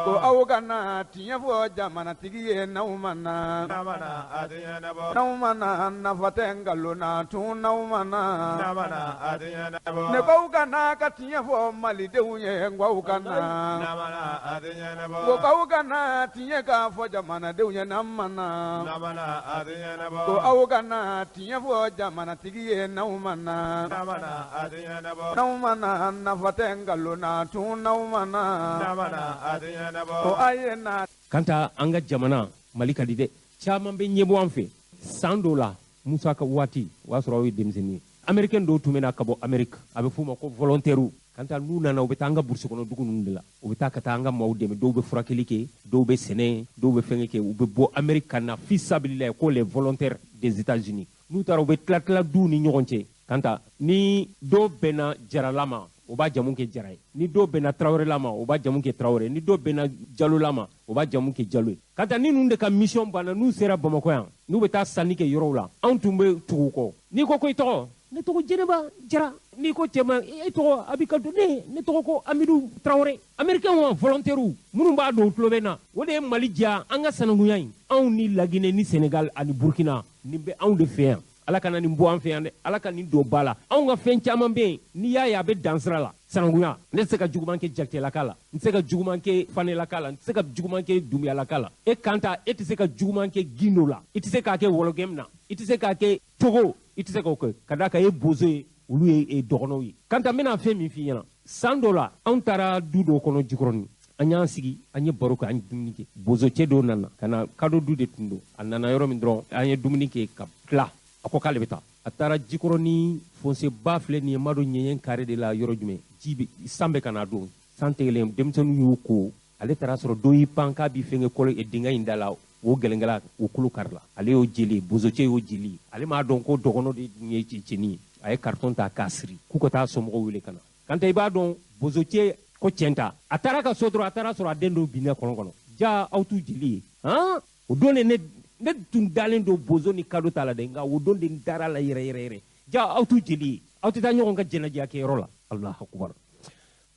ko aw kana tiɲɛ fɔ jamanatigi ye n'aw ma na, n'aw ma na nafa tɛ nkalon na tun n'aw ma na, ne k'aw kana ka tiɲɛ fɔ malidenw ye nk'aw kana, ko k'aw kana tiɲɛ k'a fɔ jamanadenw ye n'an ma na, ko aw kana tiɲɛ fɔ jamanatigi ye n'aw ma na, n'aw ma na nafa tɛ nkalon na tun n'aw ma na, ko a ye na. Kanta an ka jamana Mali ka di dɛ, caman bɛ ɲɛbɔ an fɛ. San dɔ la Musa ka waati, o y'a sɔrɔ aw ye denmisɛnnin ye, américain dɔw tun bɛ na ka bɔ Amérique, a bɛ f'u ma ko volontaire. Kanta n'u nana, u bɛ taa an ka burusi kɔnɔ dugu ninnu de la, u bɛ taa ka taa an ka maaw dɛmɛ, dɔw bɛ furakɛli kɛ, dɔw bɛ sɛnɛ, dɔw bɛ fɛnkɛ kɛ. U bɛ bɔ Amérique ka na fi sabililayi ko les volontaires des États-Unis. N'u taara, u bɛ tila tila duw ni ɲɔgɔn cɛ. Kanta ni dɔw bɛnna Jarala ma, o b'a jamu kɛ Jara ye. Ni dɔw bɛnna Tarawele ma, o b'a jamu kɛ Tarawele. Ni dɔw bɛnna Jalo ma, o b'a jamu kɛ Jalo ye. Kanta ni ninnu de ka mission banna, n'u sera Bamakɔ yan, n'u bɛ taa sanni kɛ yɔrɔw la, anw tun bɛ tugu u kɔ. N'i ko ko i tɔgɔ, ne tɔgɔ Jɛnɛba Jara. N'i ko cɛ ma, e tɔgɔ a b'i ka don, ne tɔgɔ ko Amidu Tarawele. Américain wa volontaire minnu b'a dɔn u tulo bɛ na, o de ye Mali diya. An ka sanankunya in, anw ni Laginɛ ni Sénégal ani Burkina, nin bɛ anw de fɛ yan. Ala kana nin bɔ an fɛ yan dɛ, Ala ka nin don ba la. Anw ka fɛn caman bɛ yen, n'i y'a ye a bɛ dan sira la. Sanankunya, ne tɛ se ka juguman kɛ Jakitelaka la, n tɛ se ka juguman kɛ Fanelaka la, n tɛ se ka juguman kɛ Dunbiyalaka la. E Kanta, e tɛ se ka juguman kɛ Gindo la, i tɛ se k'a kɛ Wɔlɔgɛm na, i tɛ se k'a kɛ Togo, i tɛ se k'o kɛ. Ka d'a kan e bozo ye, olu ye dɔgɔnɔw ye. Kanta, n bɛna fɛn min f'i ɲɛna, san dɔ la anw taara du dɔw kɔnɔ Jikɔrɔni, an y'an sigi, an ye baro kɛ, an ye dumuni kɛ. Bozocɛ dɔw nana ka na, kado du de tun don. A nana yɔrɔ min dɔrɔn, an ye dumuni kɛ ka tila, a ko k'ale bɛ taa. A taara Jikɔrɔni fonseba filɛ nin ye, m'a dɔn ɲɛɲɛ kare de la yɔrɔ jumɛn, ji bɛ san bɛ ka na don, san tigɛlen, denmisɛnninw y'u ko. Ale taara sɔrɔ dɔ y'i pan k'a b'i fɛnkɛ kɔlɔ dingɛ in da la, o gɛlɛnkɛla o kolo kari la. Ale y'o jeli, bozocɛ y'o jeli. Ale m'a dɔn ko dɔgɔnɔ de ye cɛnin ye. A ye carton ta k'a siri k'u ka taa somɔgɔw wele ka na. Kanta, i b'a dɔn bozocɛ ko tiɲɛ ta, a taara ka so dɔrɔn, a taara sɔrɔ a den dɔw binna kɔlɔn kɔnɔ. Ja, aw t'u jeli ye han. O don de ne tun dalen don bozo ni kado ta la dɛ, nka o don de n dara la yɛrɛ yɛrɛ yɛrɛ. Ja, aw t'u jeli ye, aw tɛ taa ɲɔgɔn ka jɛnajɛ kɛyɔrɔ la. Alahu akubar.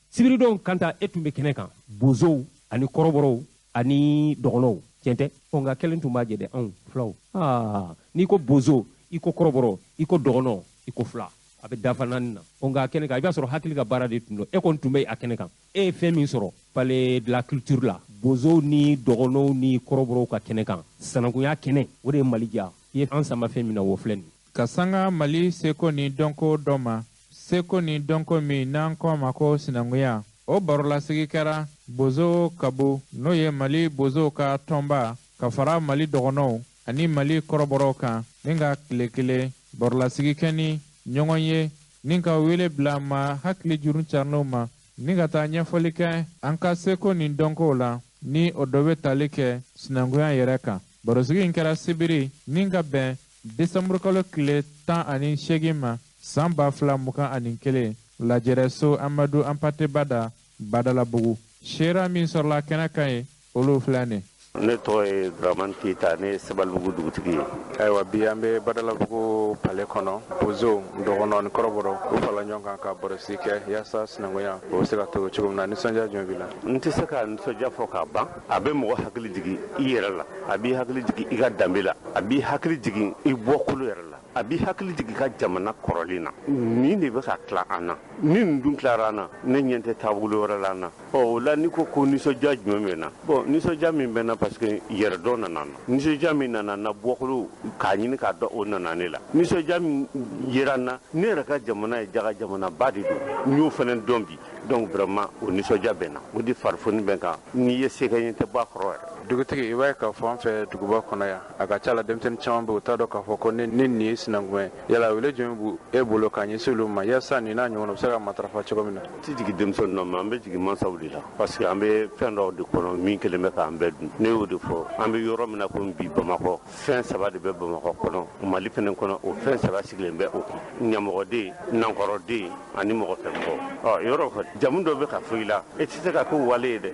Sibiridon Kanta, e tun bɛ kɛnɛ kan, bozow ani kɔrɔbɔrɔw ani dɔgɔnɔw, tiɲɛ tɛ? Ɔ, nka kelen tun b'a jɛ dɛ, anw filaw. Aa, n'i ko bozo, i ko kɔrɔbɔrɔ, i ko dɔgɔnɔ, i ko fila, a bɛ dafa naani na. Ɔ, nka a kɛnɛ kan, i b'a sɔrɔ hakili ka baara de tun don. E kɔni tun bɛ a kɛnɛ kan, e ye fɛn min sɔrɔ palais de la culture la, bozow ni dɔgɔnɔw ni kɔrɔbɔrɔw ka kɛnɛ kan, sanankunya kɛnɛ, o de ye Mali diya. I ye an sama fɛn min na, o filɛ nin. Ka sanga Mali seko ni dɔnko dɔ ma, seko ni dɔnko min n'an ko a ma ko sinankunya, o barolasigi kɛra Bozo Kabo, n'o ye Mali bozow ka tɔnba, ka fara Mali dɔgɔnɔw ani Mali kɔrɔbɔrɔw kan, ni ka tile kelen barolasigi kɛ ni ɲɔgɔn ye, ni ka wele bila ma hakili juru carinenw ma, ni ka taa ɲɛfɔli kɛ an ka seko ni dɔnkow la, ni o dɔ bɛ tali kɛ sinankunya yɛrɛ kan. Barosigi in kɛra sibiri ni ka bɛn desanburukalo tile 18 ma, san 2021, lajɛrɛso Amadu Anpate Bada, Badalabugu. Seera min sɔrɔla kɛnɛ kan ye, olu filɛ nin. Ne tɔgɔ ye Dramane Keyita, ne ye Sabalibugu dugutigi ye. Ayiwa, bi an bɛ Badalabugu palais kɔnɔ. Bozo, dɔgɔnɔ ni kɔrɔbɔrɔ, u farala ɲɔgɔn kan ka barosigi kɛ yaasa sinankunya o bɛ se ka to cogo min na. Nisɔndiya jumɛn b'i la? N tɛ se ka nisɔndiya fɔ k'a ban. A bɛ mɔgɔ hakili jigin i yɛrɛ la, a b'i hakili jigin i ka danbe la, a b'i hakili jigin i bɔkolo yɛrɛ la, a b'i hakili jigin i ka jamana kɔrɔlen na. Nin de bɛ ka tila an na, ni nin dun tilara an na, ne ɲɛ tɛ taabolo wɛrɛ la an na. Ɔ, o la n'i ko ko nisɔndiya jumɛn bɛ n na, bon, nisɔndiya min bɛ n na, parce que yɛrɛdɔn nana n na. Nisɔndiya min nana n na, bɔkolo k'a ɲini k'a dɔn, o nana ne la. Nisɔndiya min yera n na, ne yɛrɛ ka jamana ye jaga jamanaba de don, n y'o fana dɔn bi. Donc vraiment, o nisɔndiya bɛ n na, o de farifoni bɛ n kan. N'i ye se kɛ n ye, n tɛ bɔ a kɔrɔ yɛrɛ. Dugutigi, i b'a ye k'a fɔ an fɛ duguba kɔnɔ yan, a ka ca la denmisɛnnin caman bɛ, u t'a dɔn k'a fɔ ko ni nin ye sinankunya ye. Yala wele jumɛn b'u e bolo k'a ɲɛsin olu ma, yaasa nin n'a ɲɔgɔnna u bɛ se ka matarafa cogo min na? N tɛ jigin denmisɛnnin na, mais an bɛ jigin mansaw de la, parce que an bɛ fɛn dɔw de kɔnɔ min kɛlen bɛ k'an bɛɛ dun. Ne y'o de fɔ, an bɛ yɔrɔ min na komi bi, Bamakɔ, fɛn saba de bɛ Bamakɔ kɔnɔ, Mali fɛnɛ kɔnɔ, o fɛn saba sigilen bɛ o kun: ɲamɔgɔden, nankɔrɔden ani mɔgɔfɛmɔgɔ. Ɔ, yɔrɔ kɔni jamu dɔ bɛ ka fɔ i la, e tɛ se ka k'o wale ye dɛ.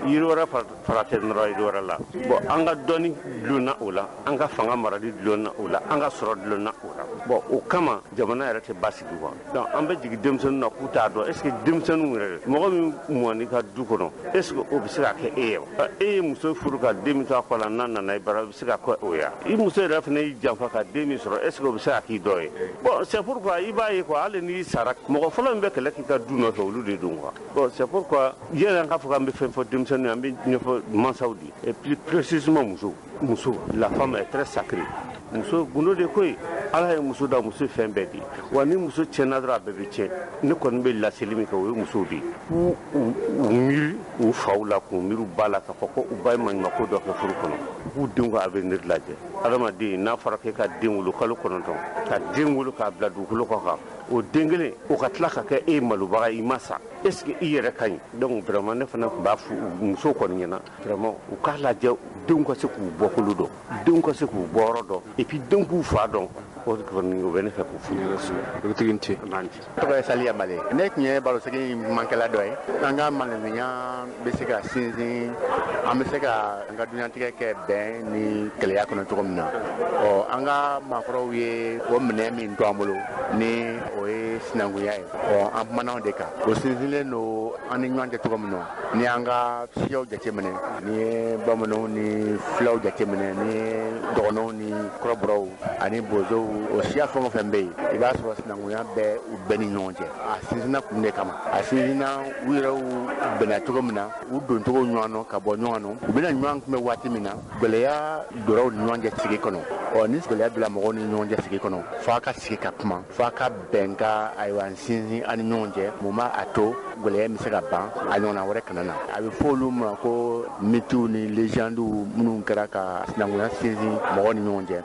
Yiri wɛrɛ fara tɛ nɔrɔ yiri wɛrɛ la. Bon, an ka dɔnni dulonna o la, an ka fanga marali dulonna o la, an ka sɔrɔ dulonna o la. Bon, o kama jamana yɛrɛ tɛ basigi quoi. Donc an bɛ jigin denmisɛnninw na k'u t'a dɔn. Est ce que denmisɛnninw yɛrɛ, mɔgɔ min mɔn'i ka du kɔnɔ, est ce que o bɛ se ka kɛ e ye wa? E ye muso furu ka den min to a kɔ la, n'a nana i bara, o bɛ se ka kɛ o ye wa? I muso yɛrɛ fana y'i janfa ka den min sɔrɔ, est ce que o bɛ se ka k'i dɔ ye? Bon, c'est pourquoi i b'a ye quoi, hali n'i sara, mɔgɔ fɔlɔ min bɛ kɛlɛ k'i ka du nɔfɛ, olu de don quoi. Bon, c'est pourquoi yɛrɛ an k'a fɔ k'an bɛ fɛn fɔ denmisɛnninw ye, an bɛ ɲɛfɔ mansaw de ye, et plus précisément muso. Muso, la femme est très sacrée. Muso gundo de koyi. Ala ye muso da, muso fɛn bɛɛ di wa. Ni muso tiɲɛna dɔrɔn, a bɛɛ bɛ tiɲɛ. Ne kɔni bɛ laseli min kɛ, o ye musow de ye, k'u u miiri u faw la, k'u miiri u ba la, k'a fɔ ko u ba ye maɲumanko dɔ kɛ furu kɔnɔ, k'u denw ka avenir lajɛ. Adamaden, n'a fɔra k'e ka den wolo kalo 9, ka den wolo k'a bila dugukolo kɔ kan, o den kelen o ka tila ka kɛ e malobaga, i ma sa, est ce que i yɛrɛ ka ɲi? Donc vraiment, ne fana tun b'a fɔ musow kɔni ɲɛna, vraiment, u k'a lajɛ denw ka se k'u bɔkolo dɔn, denw ka se k'u bɔyɔrɔ dɔn, et puis denw k'u fa dɔn. O kɔni, o bɛ ne fɛ k'o f'u ɲɛna. Dugutigi, ni ce. Tɔgɔ ye Saliya Male. Ne tun ye barosigi mankɛla dɔ ye. An ka malenya bɛ se ka sinsin, an bɛ se ka an ka dunyatigɛ kɛ bɛn ni kɛlɛya kɔnɔ cogo min na. Ɔ, an ka maakɔrɔw ye o minɛ min to an bolo, ni o ye ye sinankunya ye. Ɔ an kumana o de kan. O sinsinlen don an ni ɲɔgɔn cɛ cogo min na, ni an ka siyaw jateminɛ, ni ye bamananw ni filaw jateminɛ, ni ye dɔgɔnɔw ni kɔrɔbɔrɔw ani bozow, o siya fɛn o fɛn bɛ yen, i b'a sɔrɔ sinankunya bɛ u bɛɛ ni ɲɔgɔn cɛ. A sinsinna kun de kama, a sinsinna u yɛrɛw bɛnna cogo min na, u doncogo ɲɔgɔn nɔ ka bɔ ɲɔgɔn nɔ, u bɛna ɲɔgɔn kunbɛn waati min na, gɛlɛya donna u ni ɲɔgɔn cɛ sigi kɔnɔ. Ɔ ni gɛlɛya bila mɔgɔw ni ɲɔgɔn cɛ sigi kɔnɔ, f'a ka sigi ka kuma, f'a ka bɛn ka ayiwa sinsin an ni ɲɔgɔn cɛ, mun b'a a to gɛlɛya bɛ se ka ban a ɲɔgɔnna wɛrɛ kana na. A bɛ fɔ olu ma ko mythes ni légendes minnu kɛra ka sinankunya sinsin mɔgɔw ni ɲɔgɔn cɛ,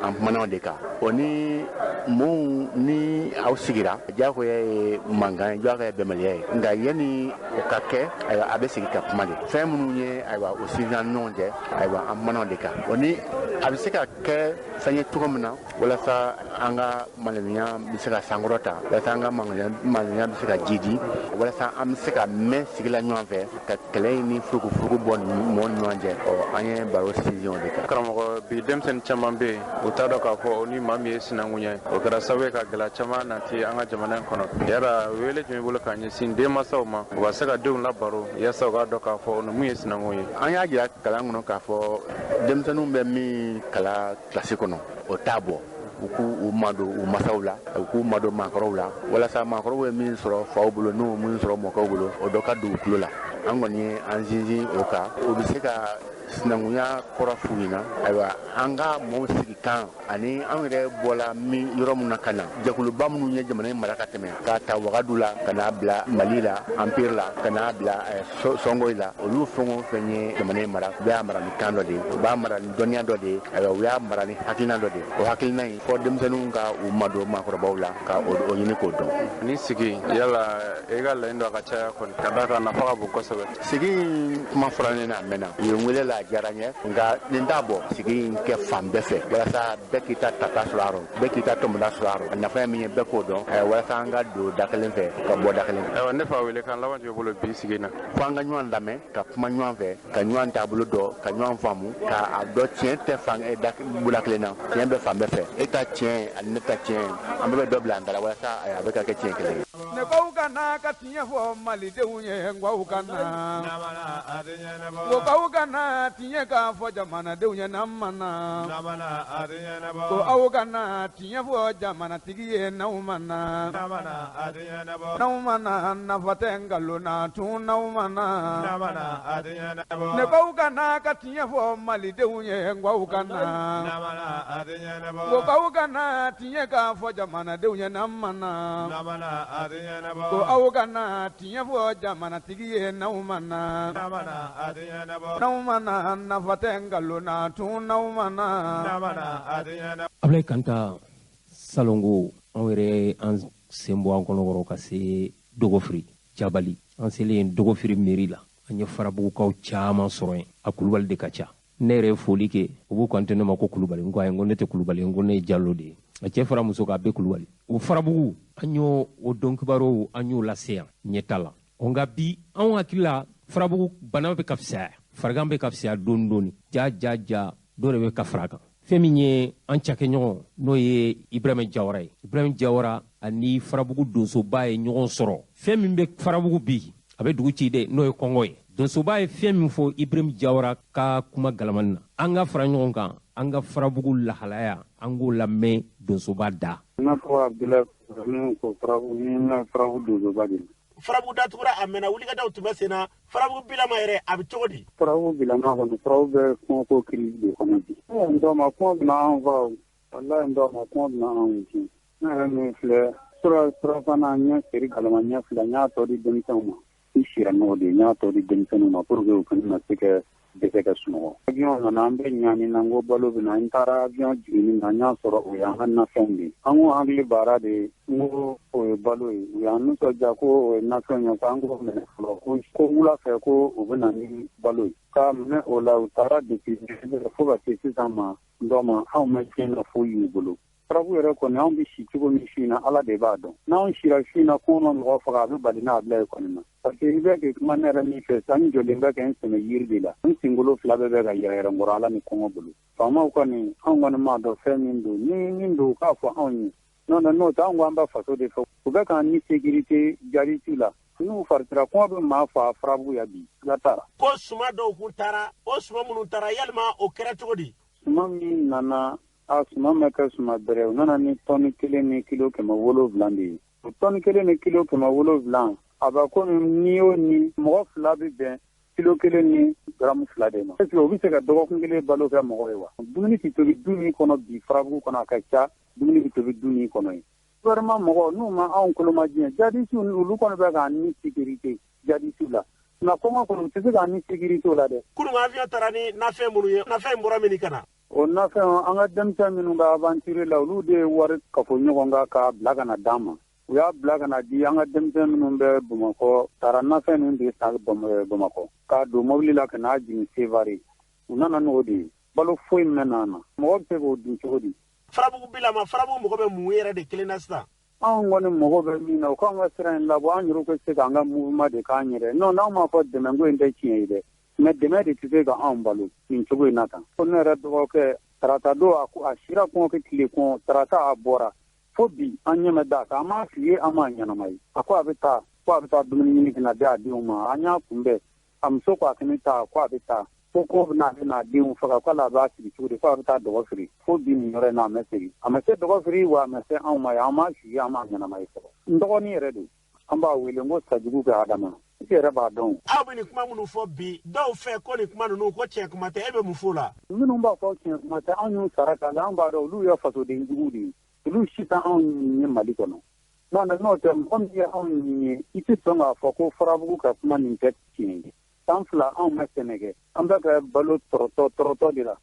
an kumana o de kan. O ni mun ni aw sigira, diyagoya ye mankan ye, diyagoya ye bɛnbaliya ye, nka yanni o ka kɛ, ayiwa a bɛ sigi ka kuma de. Fɛn minnu ye ayiwa o sinsin an ni ɲɔgɔn cɛ, ayiwa an kumana o de kan. O ni a bɛ se ka kɛ fɛn ye cogo min na walasa an ka malenya bɛ se ka sankɔrɔta, walasa an ka malenya bɛ se ka jidi, walasa an bɛ se ka mɛn sigi la ɲɔgɔn fɛ ka kɛlɛ in ni furukufuruku bɔ mɔgɔw ni ɲɔgɔn cɛ. Ɔ an ye baro sinsin o de kan. Karamɔgɔ, bi denmisɛnnin caman bɛ yen, u t'a dɔn k'a fɔ o ni maa min ye sinankunya ye, o kɛra sababu ye ka gɛlɛya caman nati an ka jamana in kɔnɔ. Yala wele jumɛn bolo k'a ɲɛsin denmansaw ma, u ka se ka denw labaro yaasa u k'a dɔn k'a fɔ o ni mun ye sinankun ye? An y'a jira kalan kɔnɔ k'a fɔ denmisɛnninw bɛ min kalan kilasi kɔnɔ, o t'a bɔ. U k'u madon u masaw la, u k'u madon maakɔrɔw la, walasa maakɔrɔw ye min sɔrɔ faw bolo, n'u min sɔrɔ mɔkɛw bolo, o dɔ ka don u tulo la. An kɔni ye an sinsin o kan. O bɛ se ka sinankunya kɔrɔ f'u ɲɛna. Ayiwa an ka mɔɔw sigi kan ani an yɛrɛ bɔla min yɔrɔ min na ka na, jɛkuluba minnu ye jamana in mara ka tɛmɛ, k'a ta Wagadu la ka n'a bila Mali la, Empire la, ka n'a bila Sɔngoyi la, olu fɛn o fɛn ye jamana in mara, u b'a mara ni kan dɔ de ye, u b'a mara ni dɔnniya dɔ de ye, ayiwa u y'a mara ni hakilina dɔ de ye. O hakilina in fɔ denmisɛnninw ka u madon maakɔrɔbaw la ka o ɲini k'o dɔn. Ni sigi, yala e ka laɲini dɔ ka caya kɔni, ka d'a kan nafa ka bon kosɛbɛ. Sigi in kuma fɔra ne na a mɛnna, u ye n wele la, a diyara n ye, nka nin t'a bɔ. Sigi in kɛ fan bɛɛ fɛ walasa bɛɛ k'i ta tata sɔrɔ a rɔ, bɛɛ k'i ta tɔmɔda sɔrɔ a rɔ. A nafa ye min ye, bɛɛ k'o dɔn, walasa an ka don da kelen fɛ ka bɔ da kelen fɛ. Ayiwa ne fa, wele kan laban jumɛn bolo bi sigi na? Fo an ka ɲɔgɔn lamɛn, ka kuma ɲɔgɔn fɛ, ka ɲɔgɔn taabolo dɔn, ka ɲɔgɔn faamu, k'a dɔn tiɲɛ tɛ fan bula kelen na, tiɲɛ bɛ fan bɛɛ fɛ. E ta tiɲɛ ani ne ta tiɲɛ, an bɛɛ bɛ dɔ bila an da la walasa a bɛ ka kɛ tiɲɛ kelen ye. Ne k'aw ka na ka tiɲɛ fɔ malidenw ye, n k'aw ka na. Ko k'aw ka na tiɲɛ k'a fɔ jamanadenw ye, n'an ma na. Ko aw ka na tiɲɛ fɔ jamanatigi ye, n'aw ma na. N'aw ma na, nafa tɛ nkalon na tun, n'aw ma na. Ne k'aw ka na ka tiɲɛ fɔ malidenw ye, n k'aw ka na. Ko k'aw ka na tiɲɛ k'a fɔ jamanadenw ye, n'an ma na. Ko aw ka na tiɲɛ fɔ jamanatigi ye, n'aw ma na. N'aw ma na, nafa tɛ nkalon na tun, n'aw ma na. Abulayi Kanta, salongo anw yɛrɛ an sen bɔ an kɔnɔkɔrɔ ka se Dogofiri Jabali. An selen Dogofiri mairie la, an ye farabugukaw caman sɔrɔ yen. A kulubali de ka ca. Ne yɛrɛ ye foli kɛ, u b'u kanto ne ma ko kulubali. N ko ayi, n ko ne tɛ kulubali, n ko ne ye Jalo de ye. A cɛ fara muso kan, a bɛɛ kulubali. O farabugu, an y'o o dɔnkibarow, an y'o lase yan ɲɛta la. Nka bi anw hakili la, farabugu bana bɛ ka fisaya, farigan bɛ ka fisaya dɔɔni dɔɔni. Ja ja ja, dɔ de bɛ ka fara a kan. Fɛn min ye an cakɛɲɔgɔn, n'o ye Ibrahima Jawara ye. Ibrahima Jawara ani farabugu donsoba ye ɲɔgɔn sɔrɔ. Fɛn min bɛ farabugu bi, a bɛ dugu ci dɛ, n'o ye kɔngɔ ye. Donsoba ye fɛn min fɔ Ibrahima Jawara ka kuma galamani na, an ka fara ɲɔgɔn kan, an ka farabugu lahalaya, an k'o lamɛn donsoba da. N'a fɔ Abdulayi, min ko farabugu, ni na farabugu donsoba de. Farabugu datugura a mɛnna, wulikajɔw tun bɛ sen na. Farabugu bilama yɛrɛ, a bɛ cogo di? Farabugu bilama kɔni, farabugu bɛ kɔngɔko crise de kɔnɔ bi. N dɔw ma kɔngɔ bɛna anw faga o, walahi n dɔw ma kɔngɔ bɛna anw tiɲɛ. Ne yɛrɛ min filɛ, surafana ɲɛ seri galama ɲɛ fila, n y'a tɔ di denmisɛnw ma. N sira n'o de ye, n y'a tɔ di denmisɛnninw ma pour que u kana na se ka dɛsɛ ka sunɔgɔ. Avion nana, an bɛ ɲaani na, n ko balo bɛ na. N taara avion jiginni na, n y'a sɔrɔ o y'an ka nafɛnw de ye. An ko hakili baara de ye, n ko o ye balo ye. U y'an nisɔndiya ko o ye nafɛnw ye, k'an k'o minɛ fɔlɔ, ko wula fɛ ko u bɛ na ni balo ye. K'a minɛ o la, u taara depuis fo ka se sisan ma, n dɔ ma, anw ma tiɲɛ na foyi y'u bolo. Farabu yɛrɛ kɔni, anw bɛ si cogo min su in na, Ala de b'a dɔn. N'anw sira su in na, kɔngɔ ma mɔgɔ faga, a bɛ bali n'a bila yen kɔni na. Parce que i bɛ k'i kuma ne yɛrɛ min fɛ, san jɔlen bɛ kɛ n sɛmɛ yiri de la. N senkolo fila bɛɛ bɛ ka yɛrɛ n kɔrɔ Ala ni kɔngɔ bolo. Faamaw kɔni, anw kɔni m'a dɔn fɛn min don. Ni min don, u k'a fɔ anw ye. Non non n'o tɛ, anw ko an bɛ faso de fɛ. U bɛ k'an ni sécurité jadisiw la. N'u faritira, kɔngɔ bɛ maa fa Farabugu ya bi, siga t'a la. Ko suma dɔw kun taara, o suma minnu taara, yalima o kɛra cogo di? Suma min nana, a suma ma kɛ suma bɛrɛ. U nana ni tɔni 1 ni kilo 700 de ye. O tɔni 1 ni kilo 700, a bɛ komi n'i y'o ni mɔgɔ 2 bɛ bɛn kilo 1 ni garamu 2 de ma. Est-ce que o bɛ se ka dɔgɔkun kelen balo kɛ mɔgɔ ye wa? Dumuni tɛ tobi du min kɔnɔ bi Farabugu kɔnɔ, a ka ca dumuni bɛ tobi du min kɔnɔ ye. Gouvernement mɔgɔw, n'u ma anw kolomajiyɛn, jadisiw olu kɔni bɛ k'an ni sécurité jadisiw la. Nka kɔngɔ kɔni, u tɛ se k'an ni sécurité la dɛ. Kunun avion taara ni nafɛn minnu ye, nafɛn in bɔra min ka na? O nafɛn, an ka denmisɛn minnu bɛ aventure la, olu de ye wari kafo ɲɔgɔn kan k'a bila ka na d'an ma. U y'a bila ka na di an ka denmisɛn minnu bɛ Bamakɔ, taara nafɛn ninnu de san Bamakɔ k'a don mobili la ka n'a jigin Sevare. U nana n'o de ye. Balo foyi mɛn na. Mɔgɔ bɛ se k'o dun cogo di? Farabugu bilama, Farabugu mɔgɔ bɛ mun yɛrɛ de kelen na sisan? Anw kɔni mɔgɔ bɛ min na, u k'an ka sira in labɔ, an yɛrɛ ka se k'an ka mouvement de k'an yɛrɛ. Non, n'anw m'a fɔ dɛmɛko in tɛ tiɲɛ ye dɛ, mais dɛmɛ de tɛ se ka anw balo nin cogo in na tan. Ko ne yɛrɛ dɔgɔkɛ, tarata don a sira kɔngɔ kɛ tile kɔn, tarata a bɔra. Fo bi an ɲɛ bɛ da kan, an m'a f'i ye, an m'a ɲɛnama ye. A ko a bɛ taa, ko a bɛ taa dumuni ɲini ka na di a denw ma. An y'a kunbɛn, a muso ko a kɛnɛ taa, ko a bɛ taa. Ko ko bɛna a bɛna denw faga, k'ale a b'a sigi cogo di, ko a bɛ taa dɔgɔ feere. Fo bi nin yɔrɔ in na, a ma segin. A ma se dɔgɔ feere wa, a ma se anw ma ye, an m'a f'i ye, an m'a ɲɛnama ye fɔlɔ. N dɔgɔnin yɛrɛ don, an b'a wele n ko Sajugu kɛ Adama. I yɛrɛ b'a dɔn. Aw bɛ nin kuma minnu fɔ bi, dɔw fɛ ko nin kuma ninnu ko tiɲɛ kuma tɛ, e bɛ mun f'o la? Minnu b'a fɔ tiɲɛ kuma tɛ, anw y'u sara k'a la, an b'a dɔn olu ye fasoden juguw de ye. Olu si tɛ anw ɲini ye Mali kɔnɔ. N'o tɛ, mɔgɔ min ye anw ɲini ye, i tɛ sɔn k'a fɔ ko Farabugu ka kuma nin tɛ tiɲɛ ye. San 2 anw ma sɛnɛ kɛ, an bɛ ka balo tɔrɔtɔ de la.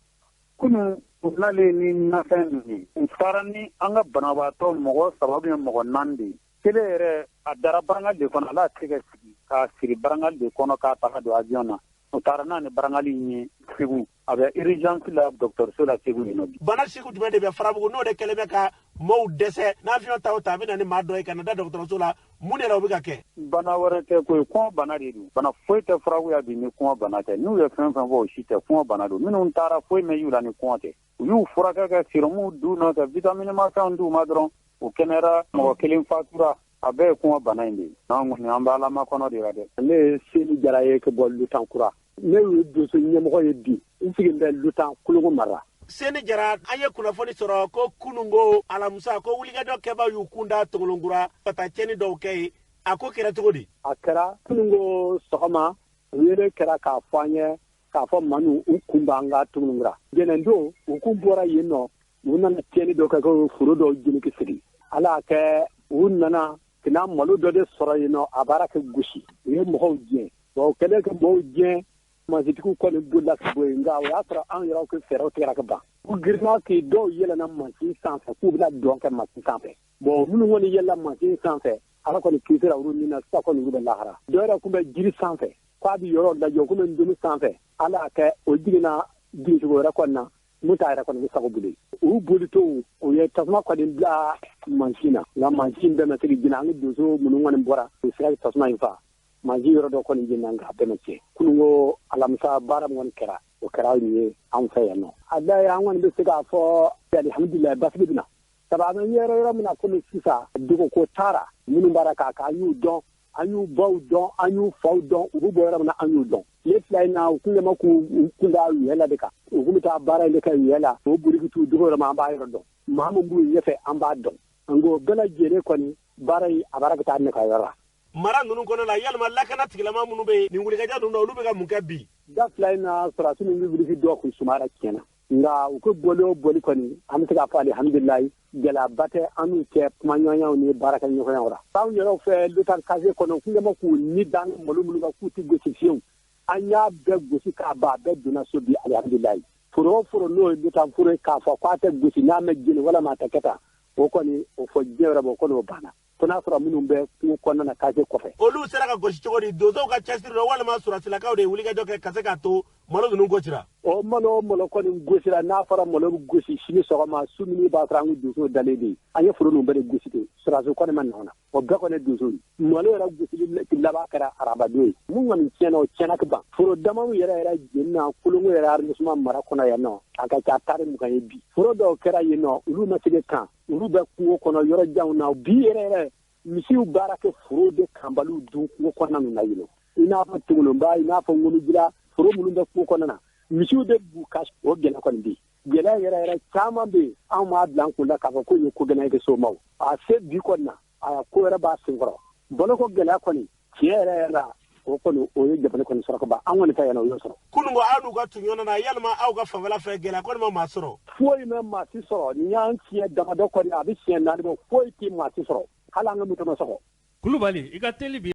Kunun u nalen ni nafɛn ninnu ye, u taara ni an ka banabaatɔ mɔgɔ 3 ou bien mɔgɔ 4 de ye. Kelen yɛrɛ a dara barangali de kɔnɔ, ala tɛgɛ sigi k'a siri barangali de kɔnɔ k'a ta ka don avion na. U taara n'a ni barangali in ye Segu, a bɛ urgence la dɔgɔtɔrɔso la Segu yen nɔ bi. Bana sugu jumɛn de bɛ Farabugu n'o de kɛlen bɛ ka maaw dɛsɛ? N'avion ta o ta, a bɛ na ni maa dɔ ye ka na da dɔgɔtɔrɔso la, mun de la o bɛ ka kɛ? Bana wɛrɛ tɛ koyi, kɔngɔ bana de don. Bana foyi tɛ Farabugu ya bi ni kɔngɔ bana tɛ. N'u ye fɛn fɛn fɔ, o si tɛ, kɔngɔ bana don. Minnu taara, foyi ma y'u la ni kɔngɔ tɛ. U y'u furakɛ ka sérum d'u ma, ka vitamine mafɛnw d'u ma dɔrɔn, u kɛnɛyara, mɔgɔ kelen fatura. A bɛɛ ye kɔngɔ bana in de ye. N'an kɔni an bɛ Ala makɔnɔ de la dɛ. Ne ye Seli Jara ye ka bɔ Lutankura. Ne ye donso ɲɛmɔgɔ ye bi, n sigilen bɛ Lutan Kolongo mara. Seni Jara, an ye kunnafoni sɔrɔ ko kununko alamisa ko wulikajɔ kɛbaw y'u kun da Tongolonkura ka taa tiɲɛni dɔw kɛ yen. A ko kɛra cogo di? A kɛra kununko sɔgɔma, wele kɛra k'a fɔ an ye k'a fɔ manu u kun b'an ka Tongolonkura. Jɛnɛndon u kun bɔra yen nɔ, u nana tiɲɛni dɔw kɛ ko foro dɔw jeni sigi. Ala y'a kɛ u nana kana malo dɔ de sɔrɔ yen nɔ, a baara kɛ gosi. U ye mɔgɔw gɛn. Bon, o kɛlen ka mɔgɔw gɛn, mansintigiw kɔni bolila ka bɔ yen, nka o y'a sɔrɔ anw yɛrɛw ka fɛɛrɛw tigɛra ka ban. U girinna k'i dɔw yɛlɛnna mansin sanfɛ k'u bɛna dɔn kɛ mansin sanfɛ. Bon, minnu kɔni yɛlɛnna mansin sanfɛ, Ala kɔni kisira olu min na, sisan kɔni olu bɛ lahara. Dɔw yɛrɛ tun bɛ jiri sanfɛ k'a bɛ yɔrɔ lajɛ, o tun bɛ ndomi sanfɛ. Ala y'a kɛ o jiginna jigincogo wɛrɛ kɔni na, mun t'a yɛrɛ kɔni bɛ sago bolo. U bolitɔ, u ye tasuma kɔni bila mansin na, nka mansin bɛɛ ma se k'i jeni. An ka donso minnu kɔni bɔra, u sera ka tasuma in fa. Mansin yɔrɔ dɔ kɔni jenina, nka a bɛɛ ma tiɲɛ. Kununko alamisa baara min kɔni kɛra, o kɛra nin ye anw fɛ yan nɔ. A da ye, an kɔni bɛ se k'a fɔ alihamudulilayi, basigi bɛ na. Sabu an bɛ yɔrɔ min na komi sisan, dogoko taara minnu b'ara k'a kɛ, an y'u dɔn, an y'u baw dɔn, an y'u faw dɔn, u bɛ bɔ yɔrɔ min na, an y'u dɔn. Tile 2 in na, u kun ma k'u kun da u la de kan. U kun bɛ taa baara in de kɛ u la. O biriki t'u dogo yɔrɔ min, an b'a yɔrɔ dɔn. Maa min b'u ɲɛfɛ, an b'a dɔn. Nka o bɛɛ lajɛlen kɔni, baara in a baara ka taa nɔgɔya yɔrɔ la. Mara ninnu kɔnɔ la, yalima lakana tigilama minnu bɛ yen nin wulikajɔ ninnu na, olu bɛ ka mun kɛ bi? Da 2 in na, sɔrɔdasi ninnu bɛ biriki dɔw kun sumayara tiɲɛ na. Nka u ka bɔli o bɔli kɔni, an bɛ se k'a fɔ alihamudulilayi, gɛlɛyaba tɛ an n'u cɛ kumaɲɔgɔnyaw ni baarakɛɲɔgɔnyaw la. Anw yɛrɛw fɛ Lutan kase kɔnɔ, u kun kɛ k'u ni da malo minnu kan k'u tɛ gosi fiyewu. An y'a bɛɛ gosi k'a ban, a bɛɛ donna so bi alihamudulilayi. Foro o foro n'o ye Lutan foro ye k'a fɔ k'a tɛ gosi n'a ma jeni walima a tɛ kɛ tan, o kɔni o fɔ diɲɛ yɔrɔ bɛɛ, o kɔni o banna. Fo n'a sɔrɔ minnu bɛ kungo kɔnɔna na kase kɔfɛ. Olu sera ka gosi cogo di? Donsow ka cɛsiri dɔ walima sɔrɔdasilakaw de ye wulikajɔ kɛ ka se k'a to malo ninnu gosira? O malo kɔni gosira. N'a fɔra malo bɛ gosi sini sɔgɔma, su min b'a sɔrɔ an ka donsow dalen de ye. An ye foro ninnu bɛɛ de gosi ten. Sɔrɔdasiw kɔni ma nɔ na, o bɛɛ kɔni donso ye. Malo yɛrɛ gosili laban kɛra arabadon ye. Mun kɔni tiɲɛna, o tiɲɛna ka ban. Foro damaw yɛrɛ yɛrɛ jenina Kolongo yɛrɛ arrondissement mara kɔnɔ yan nɔ, a ka ca tari 20 ye bi. Foro dɔw kɛra yen nɔ, olu ma se kan, olu bɛ kungo kɔnɔ yɔrɔ janw na. Bi yɛrɛ yɛrɛ, misiw baara kɛ foro de kanbaliw dun kungo kɔnɔna ninnu na yen nɔ. I n'a fɔ Tongolonba, i n'a fɔ Ŋonijira, foro minnu bɛ kungo kɔnɔna na, misiw de b'u ka o gɛlɛya kɔni bɛ yen. Gɛlɛya yɛrɛ yɛrɛ caman bɛ yen, anw m'a bila an kun la k'a fɔ k'o ye ko gɛlɛn ye somaw. A se bi kɔni na, a ko wɛrɛ b'a senkɔrɔ. Baloko gɛlɛya kɔni, tiɲɛ yɛrɛ yɛrɛ la, o kɔni o ye jamana kɔni sɔrɔ ka ban. An kɔni fɛ yan, o y'o sɔrɔ. Kununko aw n'u ka tun na, yalima aw ka fanfɛla fɛ gɛlɛya kɔni ma maa sɔrɔ? Foyi ma maa si sɔrɔ. Nin y'an siɲɛ damadɔ kɔni, a bɛ siɲɛ 4 bɔ, foyi tɛ maa si sɔrɔ, hali an ka moto ma sɔgɔ. Kulubali, i ka teli bi.